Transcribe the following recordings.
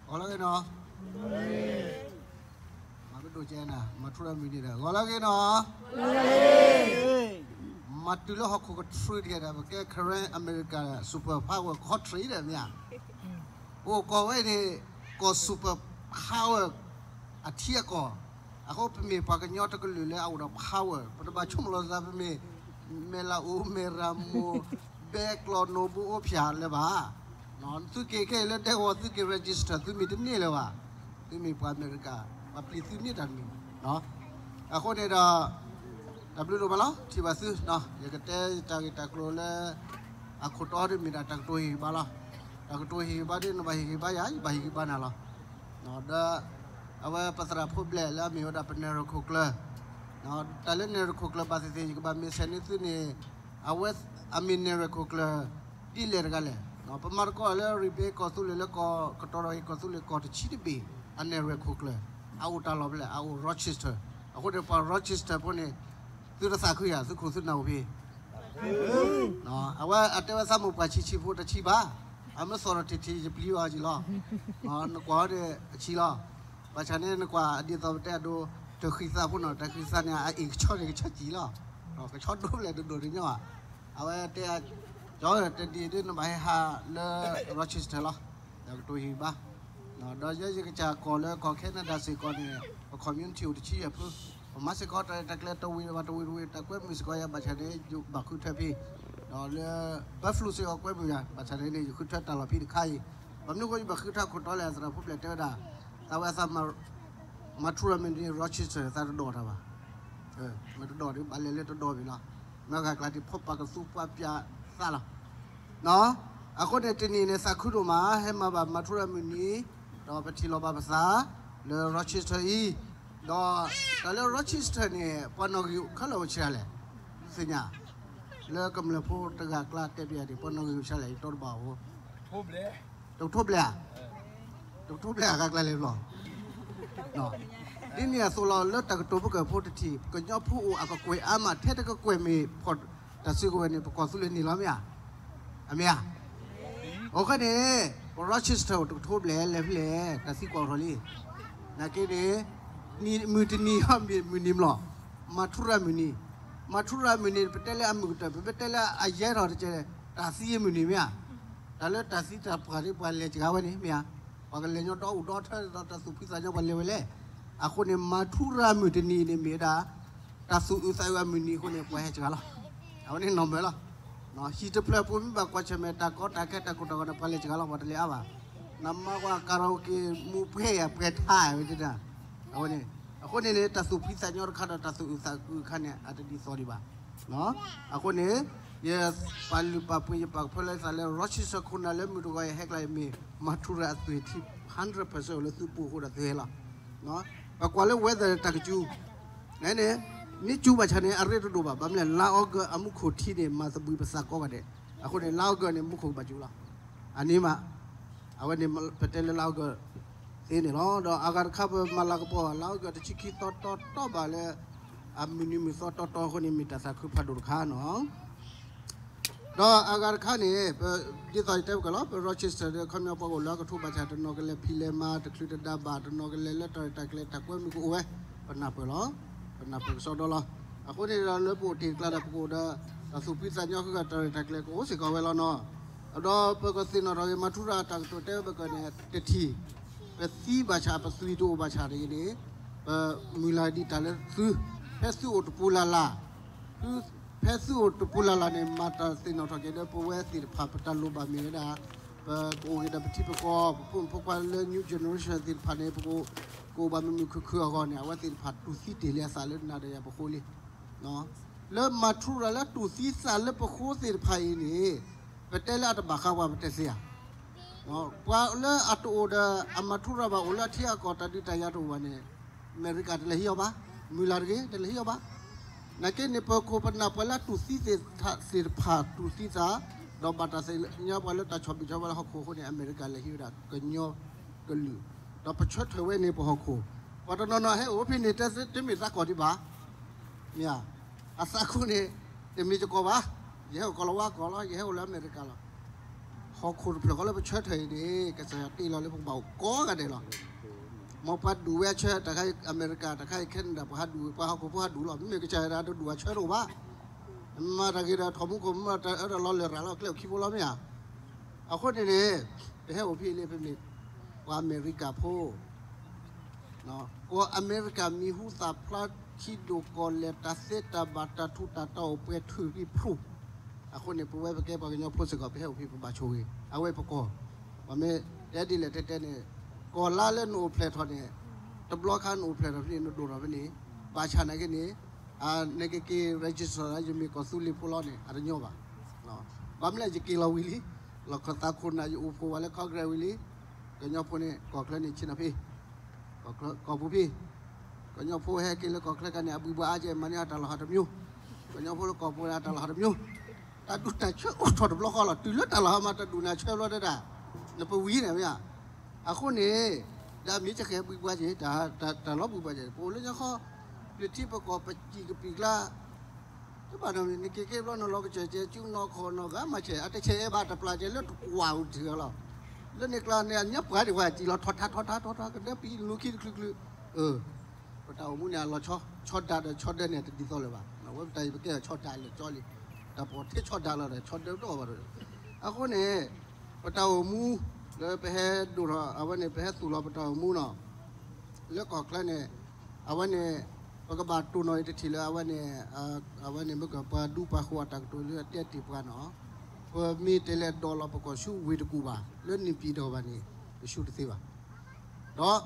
ဂီၤလၢအဂ့ၤနီၤ, မၤကဒိၣ်ကဲနၤ မၤထူရၤမုၢ်နံၤဒီး ဂီၤလၢအဂ့ၤနီၤ, မၤတုၤလၢဟီၣ်ခိၣ်ကထြူတက့ၢ်ဒီး ပကဲ Karen America super power country ဒီးမ့ၢ်ဧါ, ပအိၣ်ကီၢ်ဝဲန့ၣ် ကီၢ် super power အထံအကီၢ်, အဃိပမ့ၢ်ပှၤကညီတကလုာ်လၢအအိၣ်ဒီး power ပတဘၣ်ဆိကမိၣ်လီၤသး ပမ့ၢ် မဲၢ်လးအိၣ် မဲၢ်ရမိၢ် ဘဲကျီၢ်နိၣ်ဘိအိၣ်ဖၠၣ်လၢၤဘၣ်. သုက့ၤခဲအံၤလၢဒဲကဝီၤ သုက့ၤ register သုမ့ၢ်တန့ၢ်လၢၤဘၣ်. သုမ့ၢ်ပှၤအမဲရကၤ ပှၤပျံၤသုန့ၢ်တၢ်တမံၤ. အဃိန့ၣ်ဒီး တၢ်ဘျုးဒိၣ်မးလီၤ ထံၣ်ဘၣ်သု, ယကတဲတၢ်ဂ့ၢ်တၢ်ကျိၤလၢ အခိၣ်တီဒ်မ့ၢ်ဒၣ်တၢ်ကတိၤဟ့ၣ်ဂံၢ်ဘါလီၤ. တၢ်ကတိၤဟ့ၣ်ဂံၢ်ဘါဒ်နဘၣ်ဟ့ၣ်ဂံၢ်ဘါယၤ ယဘၣ်ဟ့ၣ်ဂံၢ်ဘါနၤလီၤ. ဒီး အဝဲပသရၣ်ဖိဘျဲၣ်လၢအမ့ၢ်ဝဲဒၣ်ပနဲၣ်ရွဲၣ်ခိၣ်ကျၢၢ်, တၢ်လၢနဲၣ်ရွဲၣ်ခိၣ်ကျၢၢ်ဘၣ်သ့ၣ်သ့ၣ် ယကဘၣ်မ့ၢ်ဆဲးန့ၢ်သုန့ၣ်, အဝဲအမ့ၢ်နဲၣ်ရွဲၣ်ခိၣ်ကျၢၢ် ဒ်လဲၣ်တဂၤလဲၣ်. ပမၤသကိးလၢ ရံးဘ့ ကီၢ်သူလ့ၤလၢကီၢ် ကတီၤထီၣ်က့ၤကီၢ်သူလ့ၤကီၢ်တဆံတဘ့ၣ် အနဲၣ်ရွဲၣ်ခိၣ်ကျၢၢ် အအိၣ်တၢ်လီၢ်ဖဲလဲၣ်, အအိၣ် Rochester. အဃိန့ၣ် ပှၤ Rochester ဖိန့ၣ် သုတသးခုယၤ သုခိၣ်သုနၢ်အိၣ်ဖဲ အဝဲအတဲဝဲသးမိၢ်ပှၢ်ဆံးဆံးဖိတဆံးဘၣ်, အမ့ၢ်သီၣ်ထီၣ်ထံထံယပျံၤအီၤက့ၤလီၤ. နကွၢ်အီၤဒီးအဆံးလီၤ. ဘၣ်ဆၣ်န့ၣ် နကွၢ်ဒ်သိးပတဲအဒိ တဃံသးဖိနီၤ, တဃံသးန့ၣ် အအ့ၣ်ကဆီန့ၣ်ကဆီကံၤလီၤ. ကဆီဒိဖျဲၣ်တဒိၣ်တညီဘၣ်. အဝဲတဲ ကၠီတနံၤဒ်နဘၣ်ဟဲဟးလၢ Rochester လီၤ. ဒီးကတိၤဟ့ၣ်ဘါ ဒီးယဲယကစၢ်ကီၢ်လၢကီၢ် Canada စ့ၢ်ကီးန့ၣ် ပ community အိၣ်တဆံယဲၢ်ဖု, ပမၤစ့ၢ်ကီးတၢ်ရဲၣ်တၢ်ကျဲၤတဝံၤဘၣ်တဝံၤတဝံၤ တၢ်ကွဲမုာ်စ့ၢ်ကီးယဲ ဘၣ်ဆၣ်န့ၣ် ယဘၣ်ဃုထၢဖဲ ဒီးလၢ Buffalo စ့ၢ်ကီးကွဲမုာ်ယၤ ဘၣ်ဆၣ်န့ၣ်န့ၣ် ယဃုထၢတၢ်လီၢ်ဖဲတခါအံၤ, ဘၣ်မနုၤအဃိယဘၣ်ဃုထၢခိၣ်တီလဲၣ် သရၣ်ဖိဘျဲၣ်တဲဝဲဒၣ်, သးဝဲသး မၤထူရၤမုၢ်နံၤ Rochester သးတဒိးတၢ်ဘၣ်. မ့ၢ်တဒိးဒီး ဘၣ်လဲၤလၢတဒိးဘၣ်လီၤ. မ့ၢ်ဂၤကျါဒ်ဖိပာ်ကသူပှၤပျၢ်သးလီၤ. အဃိန့ၣ် တနံၤန့ၣ် သးခုဒိၣ်မး ဟဲမၤဘၣ်မၤထူရၤမုၢ်နံၤ, ဒီးပထံၣ်လိာ်ဘၣ်ပသး လၢ Rochester အံၤ, ဒီးတၢ်လၢ Rochester န့ၣ် ပှၤနီၣ်ဂံၢ်ခဲလၢာ်အိၣ်ဆံးလဲၣ်, သ့ၣ်ညါ, လၢကမျၢၢ်ဖိတဂၤကျါတဲပျးဒံး ပှၤနီၣ်ဂံၢ်အိၣ်ဆံးလဲၣ် ယတီတဘၣ်အီၤ, တကထိဘျဲၣ်ဧါ, တကထိဘျဲၣ်အဂၤကျါလဲၣ်ဘျီ ဒ်န့ၣ်အသိးလီၤ လၢတၢ်ကတိၤပကၢၢ်ဖိတထံၣ် ပကညီဖိအိၣ်အကကွဲၢ်အါမး ထဲတကကွဲၢ်မ့ၢ်ဖီၣ်တၢ်စုကဝဲၤန့ၣ် ပကီၢ်သူလ့ၤန့ၣ်လီၤမ့ၢ်ဧါ, အမ့ၢ်ဧါ, အဃိန့ၣ် ပ Rochester အိၣ်တကထိဘျဲၣ်လဲၣ်ဖဲလဲၣ် တၢ်သံကွၢ်ထီၣ်လံ, နာ်က့န့ၣ် မုၢ်တနံၤဟီမ့ၢ်မုၢ်နံၤမလီၤ, မၤထူရၤမုၢ်နံၤ, မၤထူရၤမုၢ်နံၤ ပတဲလၢအမုာ်ကတၢၢ် ပမ့ၢ်တဲလၢအယဲထီၣ်တကဲ တၢ်သံအမုၢ်နံၤမ့ၢ်ဧါ, တၢ်လၢတၢ်သံတၢ်ပှၢ်ဒ်ပှၤလဲၤစှၤဝဲန့ၣ်မ့ၢ်ဧါ ပှၤကလဲၤညီဒီအိၣ်ဒီထၢဒီးတၢ်သူၣ်ဖှံသးညီပှၤလဲၤဝဲလဲၣ်. အဃိန့ၣ် မၤထူရၤမုၢ်တနံၤန့ၣ်မ့ၢ်ဝဲဒၣ် တၢ်သူၣ်အုးသးအုးအမုၢ်နံၤအဃိန့ၣ် ပှၤဟဲစှၤလီၤ. အဝဲန့ၣ်နီၢ်မၢလီၤ. ဟံၣ်တဖျၢၣ်ပူၤမ့ၢ်ဘၣ်ကွၢ်ဆၢၣ်မဲာ်တၢ်ကီတၢ်ခဲတၢ်ကိၢ်တၢ်ဂီၤန့ၣ် ပှၤလဲၤစှၤလီၤ ပှၤတလဲၤအါဘၣ်. နမၤကွၢ် karaoke မူပှဲၤယၤပှဲၤထါဝဲဒၣ်. အဝဲန့ၣ် အဃိန့ၣ်န့ၣ် တၢ်သူၣ်ဖှံသးညီတခါဒီးတၢ်သူၣ်အုးသးအုးအခါန့ၣ် အတဒ်သိးဒံးဘၣ်. အဃိန့ၣ် ယပာ်လုၢ်ပာ်ပှ့ၤယပာ်ကဖၢလၢသးလၢ Rochester ခိၣ်နၢ်လၢမုၢ်တဂီၤယဟဲကျါအံၤမ့ၢ် မၤထူရၤအသွံၣ်ထံ hundred percent အိၣ်လၢသုပူၤအဃိဒီးသုဟဲလီၤ. ပကွၢ်လၢ weather တၢ်ကစူၤ န့ၣ် မ့ၢ်စူၤဘၣ်ဆၣ်န့ၣ် အရ့တဒိၣ်ဘၣ်. ဘၣ်မနုၤလဲၣ် လါအီကူးအမူခိၣ်ထံန့ၣ် မၤသဘှံးပသးကိးဂၤဒဲး. အဃိန့ၣ် လါအီကူးန့ၣ် မူခိၣ်ကဘၣ်စူၤလီၤ. အန့ၣ်မး အဝဲန့ၣ် ပတဲလၢလါအီကူးသ့န့ၣ်လီၤ. ဒီးအဂၤတခါပမၤလၤကပီၤ လါအီကူးတဆံခံသီတီတီဘၣ်လၢ အမုၢ်နံၤမုၢ်သီတီတီအဃိန့ၣ် မ့ၢ်တၢ်သးခုဖးဒိၣ်တခါနီၤ. ဒီးအဂၤတခါန့ၣ် ပ ဒ်သိးယတဲပကၢၢ်လီၤ ပ Rochester ဒီး ခီပညီပှၤကအိၣ်လၢအကထိဘၣ်ဆၣ် တနီၤကလဲၤဖံးလဲၤမၤ တချုးတဒါဘၣ် တနီၤကလဲၤလၢတၢ်ရဲၣ်တၢ်ကျဲၤတၢ်ကွဲမုာ်ကအိၣ်ဝဲ ပနၢ်ပၢၢ်လီၤ. ပနၢ်ပၢၢ်ကစီဒီလီၤ. အဃိန့ၣ်ဒီးလၢပအိၣ်တ့ၢ်ကျါဒီးပကအိၣ်ဒီး တၢ်သူၣ်ဖှံသးညီဃုာ်ဂၤ တၢ်ရဲၣ်တၢ်ကျဲၤကအိၣ်စ့ၢ်ကီးဝဲလီၤနီၤ. ဒီးပကသ့ၣ်နီၣ်ထီၣ်က့ၤ မၤထူရၤအတၢ်ကတိၤတဲဝဲပကၢၢ်န့ၣ် တထံၣ် ပသံဘၣ်ဆၣ် ပသွံၣ်တအိၣ်ဘၣ်ဆၣ်တဂ့ၤန့ၣ် ပမုၢ်လၢ်ဒံးတၢ်လၢသု ဖဲသုအိၣ်တပူၤလၢ်လၢ် ဖဲသုအိၣ်တပူၤလၢ်လၢ်န့ၣ် မၤတၢ်သ့ၣ်နီၣ်ထီၣ်က့ၤလၢပဝဲသ့ၣ်တဖၣ် ပတၢ်လိၣ်ဘၣ်မ့ၢ်ဝဲဒၣ် ပကအိၣ်က့ၤဒီးပထံပကီၢ် ပဖိမုၣ်ဖိခွါလၢ new generation သ့ၣ်တဖၣ်န့ၣ် ပကအိၣ်ဘၣ်မုာ်မုာ်ခုၣ်ခုၣ်အဂီၢ်န့ၣ် အဝဲသ့ၣ်တဖၣ်တူၢ်သံတ့ၢ်လံအသးလၢနၤဒီးယၤပဃိလံ. လၢမၤထူရၤလၢတူၢ်သံသးလၢပဃိသ့ၣ်တဖၣ်အံၤန့ၣ် ပတဲလၢအတဘၣ်ဃးပှၤပတဲသ့ဧါ. ပှၤလၢအတအိၣ်ဒီးအမၤထူရၤဘၣ်အိၣ်လၢအထံအကီၢ်တၢ်ဒုးတၢ်ယၤတအိၣ်ဘၣ်န့ၣ် အမဲရကၤတလဲၤဟံးအီၤဘၣ်, မုၢ်လၢ်တဂ့ၤ တလဲၤဟံးအီၤဘၣ်. နာ်က့န့ၣ် ပခိၣ်ပနၢ်ပှၤလၢအတူၢ်သံသ့ၣ်တဖၣ် တူၢ်သံသး ဒီးဘၣ်တၢ်သ့ၣ်ညါပှၤလၢတၢ်ဆီၣ်ဘံၣ်ဆီၣ်ဘၢလၢဟီၣ်ခိၣ်အဃိန့ၣ် အမဲရကၤလဲၤဟံးဝဲဒၣ်ကညီကလုာ် ဒီးပဆၢထၢၣ်ဝဲန့ၣ်ပဟီၣ်ခိၣ်. ပှၤတနီၤနီၤဟဲအိၣ်ဖဲန့ၣ် တဲတမ့ၢ်သးကီၢ်ဒံးဘၣ် မ့ၢ်ဧါ. အသးခိၣ်န့ၣ် တမ့ၢ်ယကီၢ်ဘၣ်, ယဟဲအိၣ်ကီၢ်လီၤဝါကီၢ်လီၤ, ယဟဲအိၣ်လၢအမဲရကၤလီၤ. ဟီၣ်ခိၣ်တဖျၢၣ်ဃီလၢပဆၢထၢၣ်အံၤန့ၣ် ကစၢ်ယွၤတ့လီၤလၢပကဘၣ်အိၣ်ကိးဂၤဒဲးလီၤ. မ်ပှၤဒူၣ်ဝဲအဆၢ တၢ်ခါအံၤအမဲရကၤ တၢ်ခါအံၤ Canada ပှၤဟးဒူၣ် ပှၤဟီၣ်ခိၣ်ဖိဟးဒူၣ်လီၤ. မ့မ့ၢ်ကစၢ်ယွၤဒၣ်တဒူၣ်အဆၢတအိၣ်ဘၣ်. မၤတၢ်ဂ့ၤဒီးထီၣ်မူခိၣ် မၤတၢ်အၢဒီးလီၤလၢာ်ရၤလီၤကျဲအိၣ်ခံဖိလီၤမ့ၢ်ဧါ. အဃိန့ၣ်န့ၣ် ပဟဲအိၣ်ဖဲအံၤလၢပမ့ၢ်ပှၤအမဲရကၤဖိ ကီၢ်အမဲရကၤမံၤဟူသၣ်ဖျါ ထံဒိၣ်ကီၢ်လဲၢ် တၢ်သ့တၢ်ဘၣ် တၢ်ထူးတၢ်တီၤအိၣ်ပှဲၤထုးက့ၤဖျိး. အဃိန့ၣ် ပဝဲပကဲပှၤကညီဖိစ့ၢ်ကီး ပဟဲအိၣ်ဖဲပဘၣ်ဆိၣ်ဂ့ၤ အဝဲပကီၢ်. ပမ့ၢ်တဲဒ်လဲၣ်တဲတဲန့ၣ် ကီၢ်လါလၢနအိၣ်ဖျဲၣ်ထီၣ်န့ၣ် တဘျီခါနအိၣ်ဖျဲၣ်ထီၣ်ဖဲန့ၣ် နဒိၣ်ထီၣ်ဖဲန့ၣ် ဘၣ်ဆၣ်နာ်က့န့ၣ် နကက့ၤ register လၢယမ့ၢ်ကီၢ်သူလ့ၤဖိလီၤန့ၣ် အတညီဘၣ်. ဘၣ်မနုၤလဲၣ် ယက့ၤလီၤဝံၤလံ, လီၢ်ခၢၣ်သးခိၣ်နၢ် ယအိၣ်ဖှိၣ်ဝဲလၢ Calgary ဝံၤလံ, ကညီဖိန့ၣ် ကီၢ်ချၢန့ၣ်ဆ့ၣ်နီၤဖဲ ကီၢ်ပူၤဖဲ ကညီဖိဟဲက့ၤလၢကီၢ်ချၢခါန့ၣ် အဘှံးဘှါအါကဲ မၤန့ၢ်အတၢ်လီၢ်ဟးတမျိုး, ကညီဖိလၢကီၢ်ပူၤန့ၣ် အတၢ်လီၢ်ဟးတမျိုး, တၢ်ဒူၣ်တၢ်ဆၢအိၣ်ထီၣ်တဘျီဃီလီၤ. တုၤလၢတၢ်လီၢ်ဟးမး တၢ်ဒူၣ်နၢ်ဆၢဘျီတဒၣ် နပဝံၤန့ၣ်မ့ၢ်ဧါ. အဃိန့ၣ် ဒီးမ့ၢ်ကဃဲၤဘှံးဘှါက့ၤ တၢ်လီၤဘှံးဘှါက့ၤ ပအိၣ်လၢညါခီ ပျၢၤထံပကီၢ်ပစံၣ်ကပံာ်ကျါ တဘၣ်နီတမံၤ နက့ၤက့ၤဘျီ နလီၤကစၢၢ်ကဲ စုနီၢ်ခီၣ်နီၢ်ဂၤမၤဆဲး အတဆဲးအဲၣ်ဘၣ် တပျၢ်ကဲလၢတကွၢ်အိၣ်တဂၤလီၤ. လၢန့ၣ်ကျါန့ၣ် အညါပှၤဒံးဝဲ စံၣ်လီၤထီၣ်ထါထီၣ်ထါထီၣ်ထါ ကဒဲပံၤလူၤခံတချုးချုး, ပတၢ်အိၣ်မူန့ၣ် အလီၤဆီဒၣ်ဒီးဆီဒၢန့ၣ် တဒ်သိးလၢၤဘၣ်. အဝဲပတၢ်အံၤပကဲဆီဒၣ်လၢာ်ကၠီလံ, တၢ်ပီၣ်ထဲဆီဒၣ်လီၤဒီး ဆီဒၢတအိၣ်ဘၣ်ဒီး, အဃိန့ၣ် ပတၢ်အိၣ်မူ လၢပဟဲဒိၣ်ထီၣ် အဝဲန့ၣ် ပဟဲသူၣ်လီၤပတၢ်အိၣ်မူနီၤ လၢကီၢ်ချၢန့ၣ် အဝဲန့ၣ် ပကဘၣ်တိၢ်နီၣ်အံၤတထံၣ်လၢအဝဲန့ၣ် အဝဲန့ၣ် မ့ၢ်ကပှၤဒူပှၤဃိၤအတၢ်ကတိၤလၢအတဲတ့ၢ်ပှၤနီၤ, ပမ့ၢ်တဲလဲၤဒိးလီၤပကီၢ်ဆူဝ့ၢ်တကူၣ်ဘၣ် လၢန့ၣ်ပံၤဒီးဘၣ်န့ၣ် ပဆူတသ့ဘၣ်. ဒီး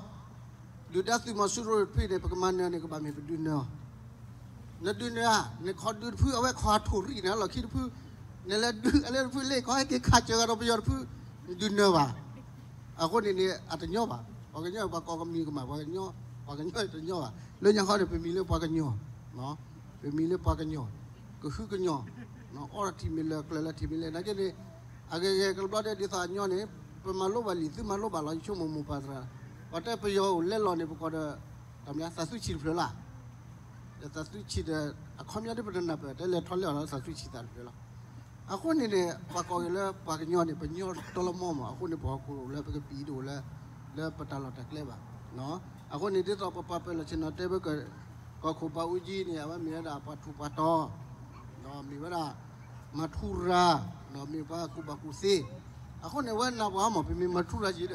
ဒုၣ်ဒါသုးမီၤစိရိၤတဖုန့ၣ် ပကမၤနၢၤန့ၣ် ကဘၣ်မ့ၢ်ပဒုးနၢၤအီၤ နဒုးနၢၤဧါ, နခီဒုးတဖု အဝဲခီအထိၣ်ရံၣ်န့ၣ် လီၢ်ခံတဖု, နလဲၤဒုးအလဲတဖုလၢ ခီဟဲက့ၤခးစၢၤဂၤဒီးပယီၤတဖု, နဒုးနၢၤဘၣ်. အဃိန့ၣ်န့ၣ် အတညီဘၣ်. ပှၤကညီ ပှၤကိးကမံၤကမၣ် ပှၤကညီ, ပှၤကညီတညီဘၣ်. လၢညါခီန့ၣ် ပမံၤလၢပှၤကညီ, ပမံၤလၢပှၤကညီ, ကဟုကညီ, အီထံမ့ၢ်လၢာ် ကျၢၤလၢထံမ့ၢ်လၢာ် နာ်က့န့ၣ် အဂ့ၤဂ့ၤကလဘျီဒဲး ဒ်သိးအညီန့ၣ် ပမၤလိဘၣ်လံာ် သုမၤလိဘၣ်လီၤ ယဆိကမိၣ်မိၢ်ပၢ်သရၣ်, ပှၤတဲပယီၤအိၣ်လဲလီၤန့ၣ် ပကိးဒီး တၢ်မ့ၢ်သးသူဆံၣ်တဖျၢၣ်လၢ ဒီးသးသူဆံၣ်ဒီး အခီပညီဒ်ပတနၢ်ပၢၢ် တဲလဲၤထီၣ်လဲလီၤသးသူဆံၣ်သးတဖျၢၣ်လီၤ. အဃိန့ၣ်န့ၣ် ပှၤကိးက့ၤလၢပှၤကညီန့ၣ် ပညီတလီၤမီမး အဃိန့ၣ် ပှၤဟီၣ်ခိၣ်လၢပကပံၤဒိၣ်လၢ လၢပတၢ်လီၢ်တၢ်ကျဲဘၣ်. အဃိန့ၣ် ဒ်သိးပပှၤပၢၤလီၢ်ဆ့ၣ်နီၤတဲဘၣ်က ကီၢ်ခိၣ်ပှၤအူကၠံန့ၣ် အဝဲမ့ၢ်ဝဲဒၣ်ပှၤထူးပှၤတီၤ ဒီးမ့ၢ်ဝဲဒၣ် မၤထူရၤ, ဒီးမ့ၢ်ပှၤကူၣ်ဘၣ်ကူၣ်သ့, အဃိန့ၣ် အဝဲနာ်ပှၤမး ပမ့ၢ်မၤထူရၤက့ၤဒီး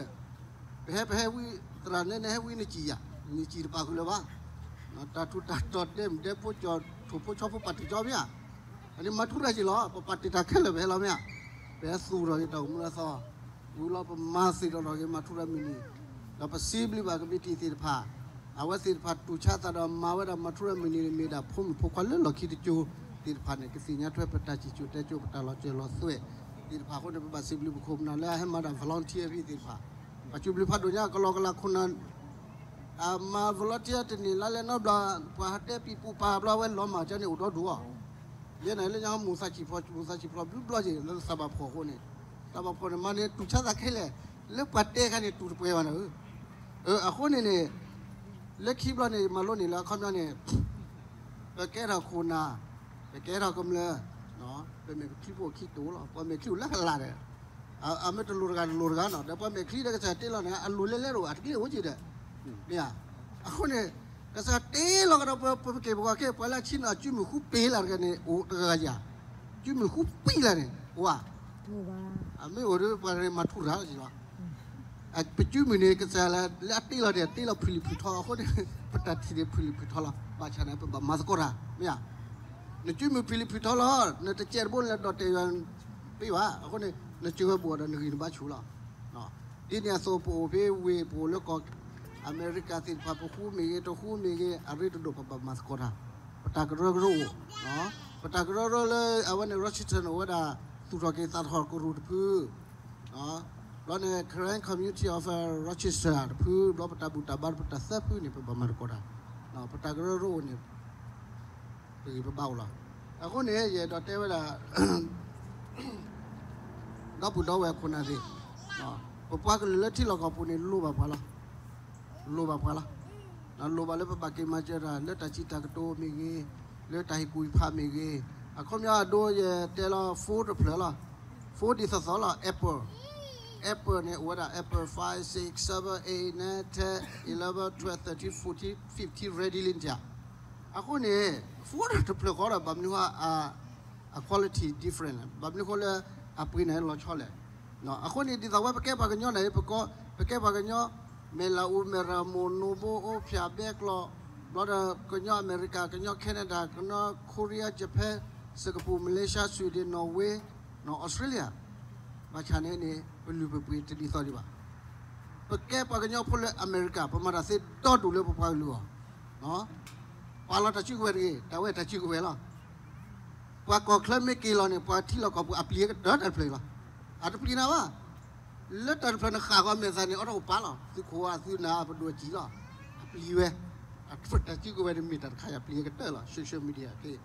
ပဟဲပဟဲဝံ သရၣ်နဲနဲဟဲဝံနစံၣ်ယၤ, နစံၣ်တပာ်ဃုာ်လၢၤဘၣ်, တၢ်ထူးတၢ်တီၤဒဲမုၣ်ဒဲဖိ ကၠီၣ်ထိၣ်ဖိဆီဖိပာ်တ့ၢ်ကၠီမ့ၢ်ဧါ, အန့ၣ်မၤထူရၤက့ၤလီၤ, ပပာ်တ့ၢ်တၢ်ခဲလၢာ်ပဟဲလီၤမ့ၢ်ဧါ, ပဟဲသူၣ်ထီၣ်က့ၤတၢ်အိၣ်မူလၢအသီ ဝံၤလီၤပမၤသ့ၣ်နီၣ်ထီၣ်က့ၤ မၤထူရၤမုၢ်နံၤ, ဒီးပစံးဘျုးဘၣ်ကမံးတံာ်သ့ၣ်တဖၣ်, အဝဲသ့ၣ်တဖၣ်တူၢ်ဆါသးဒီးမၤဝဲဒၣ်မၤထူရၤမုၢ်နံၤန့ၣ် မ့ၢ်ဒၣ်ဖိမုၣ်ဖိခွါလၢလီၢ်ခံတကၠိသ့ၣ်တဖၣ်န့ၣ် ကသ့ၣ်ညါထွဲပတၢ်စံၣ်စိၤတဲစိၤ ပတၢ်လီၤစၢၤလီၤသွဲၣ်သ့ၣ်တဖၣ်အဃိန့ၣ် ပဘၣ်စံးဘျုးပခိၣ်ပနၢ်လၢအဟဲမၤဒၣ် volunteer သ့ၣ်တဖၣ်, ပစံးဘျုးဖးဒိၣ်ညါ ကလီကလးခိၣ်နၢ် အမၤ volunteer တန့ၢ်လါလဲနီတဘျီ, ပှၤဟးတဲပံၤပူၤပာ်ဘျီ အဝဲလီၤမၢ်ကၠီန့ၣ်အိၣ်ဒီဒူၣ်အီၤ, ယဲန့ၣ်လၢညါမူၤသးဆံးဖျိ မူၤသးဆံးဖျိဘျုးဘျီက့ၤ လၢသးဘၣ်ဖှီၣ်အဃိန့ၣ်, သးဘၣ်ဖှီၣ်န့ၣ် မၤန့ၣ်တူၢ်ဆါသးခဲလၢာ်, လၢပှၤတဲခါန့ၣ်တူၢ်တပှဲၤဘၣ်န့ၣ်, အဃိန့ၣ်န့ၣ် လၢခံဘျီန့ၣ် ယမၤလိန့ၢ်လၢအခီပညီန့ၣ် ပကဲထီၣ်ခိၣ်နၢ်, ပကဲထီၣ်ကမျၢၢ်, ပမ့ၢ်ပချံဖိခံတိာ်လီၤ, ပှၤမဲာ်ချံအိၣ်လၢကလးဒီး အမ့ၢ်တလိၤတဂၤတလိၤတဂၤနီၤ, ဒီးပှၤမဲာ်ချံဒီးကစၢ်တ့လီၤန့ၣ် အလိၤလဲလဲတအိၣ် အတကျ့အိၣ်က့ၤဒီး, မ့ၢ်ဧါ, အဃိန့ၣ် ကစၢ်တ့လီၤကဒီးပှၤ ပက့ၢ်ပဂီၤက့ၤ ပှၤလၢအဆံနီၤ စုမုၢ်ဃူပ့ၤလၢ်တဂၤန့ၣ် အိၣ်တဂၤဂၤယၤ, စုမုၢ်ဃူပံလၢ်န့ၣ် အိၣ်ဧါ, အမ့ၢ်အိၣ်ဒီးပှၤမၤထူရၤလီၤက့ၤလီၤ ပစုမုၢ်န့ၣ် ကစၢ်လၢအတ့လီၤန့ၣ် တ့လီၤဖုၣ်လံၣ်ဖုၣ်ထီအဃိန့ၣ် ပတၢ်ထံၣ်န့ၣ်ဖုၣ်လံၣ်ဖုၣ်ထီလီၤ. ဘၣ်ဆၣ်န့ၣ် ပဘၣ်မၤသကိးတၢ် မ့ၢ်ဧါ. နစုမုၢ်ဖုၣ်လံၣ်ဖုၣ်ထီလီၤ နတစဲးတဘိန့ၣ် လဲၤဒိးတဲာ်ယွၤပ့ၤဘၣ်. အဃိန့ၣ် နစၢၤဝဲဘူးဒီးနဂံၢ်နဘါဆူၣ်လီၤ. ဒ်န့ၣ်အသိး ပအိၣ်ဖဲဝ့ၢ် ပအိၣ်လၢကီၢ် အမဲရကၤသ့ၣ်တဖၣ် ပဃူမ့ၢ်ဂ့ၤ တဃူမ့ၢ်ဂ့ၤ အရ့တဒိၣ် ပဘၣ်မၤသကိးတၢ်. ပတၢ်ကရၢကရိအိၣ် ပတၢ်ကရၢကရိလၢအဝဲန့ၣ် Rochester န့ၣ် အိၣ်ဝဲဒၣ် သူၣ်ထီၣ်က့ၤသးထီၣ်ကရူၢ်တဖု ဘျီန့ၣ် Karen Community of Rochester တဖု ဘျီပတၢ်ဘူၣ်တၢ်ဘါ ပတၢ်သၢဖုန့ၣ် ပဘၣ်မၤသကိးတၢ်. ပတၢ်ကရၢကရိအိၣ်န့ၣ် ပဂံၢ်ပဘါအိၣ်လီၤ. အဃိန့ၣ် ယအဲၣ်ဒိးတဲဝဲဒၣ် ဒီပုၢ်ဒီဝဲၢ်ခိၣ်နၢ်သ့ၣ်, ပပှၤကလုာ်လၢထံလီၢ်ကီၢ်ပူၤန့ၣ် လိၣ်ဘၣ်ပှၤလီၤ. လိၣ်ဘၣ်ပှၤလီၤ. လိၣ်ဘၣ်လၢပဘၣ်က့ၤမၤစၢၤတၢ် လၢတၢ်စံးတၢ်ကတိၤမ့ၢ်ဂ့ၤ, လၢတၢ်ဟ့ၣ်ကူၣ်ဟ့ၣ်ဖးမ့ၢ်ဂ့ၤ, အခီပညီအဒိ ယတဲလီၤ phone တဖျၢၣ်လီၤ. phone ဒ်သိးသိးလီၤ Apple, Apple န့ၣ် အိၣ်ဝဲဒၣ် Apple five, six, seven, eight, nine, ten, eleven, twelve, thirteen, fourteen, fifteen ready လံတၢ်. အဃိန့ၣ် phone တဖျၢၣ်ဃီဒီး ဘၣ်မနုၤဃိ အ quality different လဲၣ်, ဘၣ်မနုၤဃိလၢအပှ့ၤန့ၣ်လီၤဆီလဲၣ်. အဃိန့ၣ် ဒ်သိးဝဲပကဲပှၤကညီန့ၣ် ပကီ ပကဲပှၤကညီ မဲၢ်လးအူ မဲၢ်ရမိၢ် နိဘိ အိၣ်ဖၠၣ် ဘဲကျိး, ဘျီဒီးကညီအမဲရကၤ, ကညီ Canada, ကညီ Korea, Japan, Singapore, Malaysia, Sweden, Norway, Australia, ဘၣ်ဆၣ်န့ၣ်န့ၣ် ပလုၢ်ပပှ့ၤတဒ်သိးဒံးဘၣ်. ပကဲပှၤကညီဖိလၢအမဲရကၤ ပမၤတၢ်သ့ဒီဒူၣ်လၢပပှၤကလုာ်အဂီၢ်, ပာ်လီၤတၢ်စုကဝဲၤတဂ့ၤ, တၢ်ဝဲတၢ်စုကဝဲၤလီၤ. ပှၤကီၢ်ချၢမ့ၢ်က့ၤလီၤန့ၣ် ပှၤထံလီၢ်ကီၢ်ပူၤအပျံၤကတၢၢ်တၢ်တဖျၢၣ်အံၤလီၤ. အတပျံၤနၤဘၣ်. လၢတၢ်တဖျၢၣ်နဃၣ်ဂီၤမဲာ်သးန့ၣ် အိးထီၣ်ကပၤလီၤ. သုခိၣ်အသုနၢ်ပဒိၣ်အစံၣ်လီၤ. အပျံၤဝဲ, တၢ်စုကဝဲၤန့ၣ်မ့ၢ်တၢ်တခါအံၤ အပျံၤကတၢၢ်လီၤ. Social media က့ၤ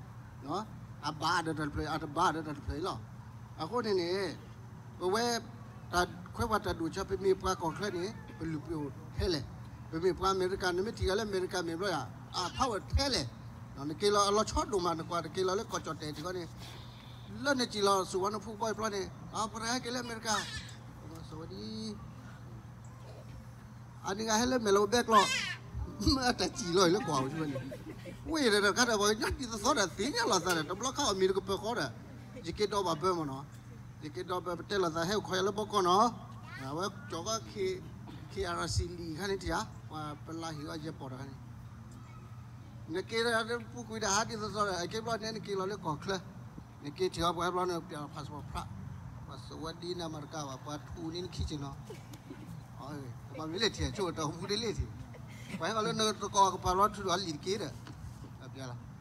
အဘၣ်ဒီးတၢ်တဖျၢၣ် အတဘၣ်ဒီးတၢ်တဖျၢၣ်အံၤလီၤ. အဃိန့ၣ်န့ၣ် ပဝဲ တၢ်ခွဲးပှၤတၢ်ဒိၣ်ဆၢ ပမ့ၢ်ပှၤကီၢ်ချၢန့ၣ် ပလုၢ်ပှ့ၤအိၣ်ထဲလဲၣ်. ပမ့ၢ်ပှၤအမဲရကၤ နမ့ၢ်ထံၣ်ဂၤလၢအမဲရကၤမ့ၢ်ဘျီယၤ အ power ထဲလဲၣ်. နက့ၤလီၤအလီၤဆီဒိၣ်မး နကွၢ်တက့ၤလီၤလၢကီၢ်ကၠီၣ်တဲာ်ထံဃီန့ၣ် လၢနစံၣ်လီၤ စိၤဝါနဖူဘီအံၤဘျီန့ၣ် အပှၤတဂၤဟဲက့ၤလၢအမဲရကၤ စိၤဝါဒ် အန့ၣ်ဂၤဟဲလၢမဲာ်လီၤဘဲကျိး မ့ၢ်အတၢ်စံၣ်လီၤအံၤလၢကွၢ်ဝဲန့ၣ် ဝ့ၢ်ဒီးတၢ်ခါဒီး ပှၤကညီဒ်သိးသိးဒီးသ့ၣ်ညါလီၤသးဒီး တဘျီခါအီၣ်မ့ၤတကပၢၤဃီဒီး ယက့ၤဒီးဘၣ်ဘၢမ့ၢ်နီၤ ယက့ၤဒီးဘၢပတဲလိာ်သးဟဲအိၣ်ခိးယၤလၢဘီကီၢ်နီၤ အဝဲကၠီၤကီ K R C လံၤခါန့ၣ်တယၤ ပှၤပလါဟ့ၣ်အီၤယဲၢ်ပီၢ်တခါန့ၣ် နက့ၤဒီးပူၤကွံာ်ဒီးဟးဒ်သိးသိးဒီး အက့ၤဘျီန့ၣ်နက့ၤလီၤလၢကီၢ်ချၢ နက့ၤထံၣ်အီၤပှၤဟဲဘျီန့ၣ် ပျၢ်လီၤ passport ဖြး ပှၤစိာ်ဝဲဒ်နၤမၤတကးဘၣ် ပှၤထူးန့ၢ်နခံစ့ၢ်နီၤ ပှၤမ့ၢ်လဲၤထံၣ်ဆိတၢ်အိၣ်မူတလဲၣ်ထံၣ် ပှၤဟဲဘျီလၢနတကီၢ်ကပၤလီၤထူဒီးလံာ်တက့ၢ်ဒီး ပျၢ်လီၤ ပှၤ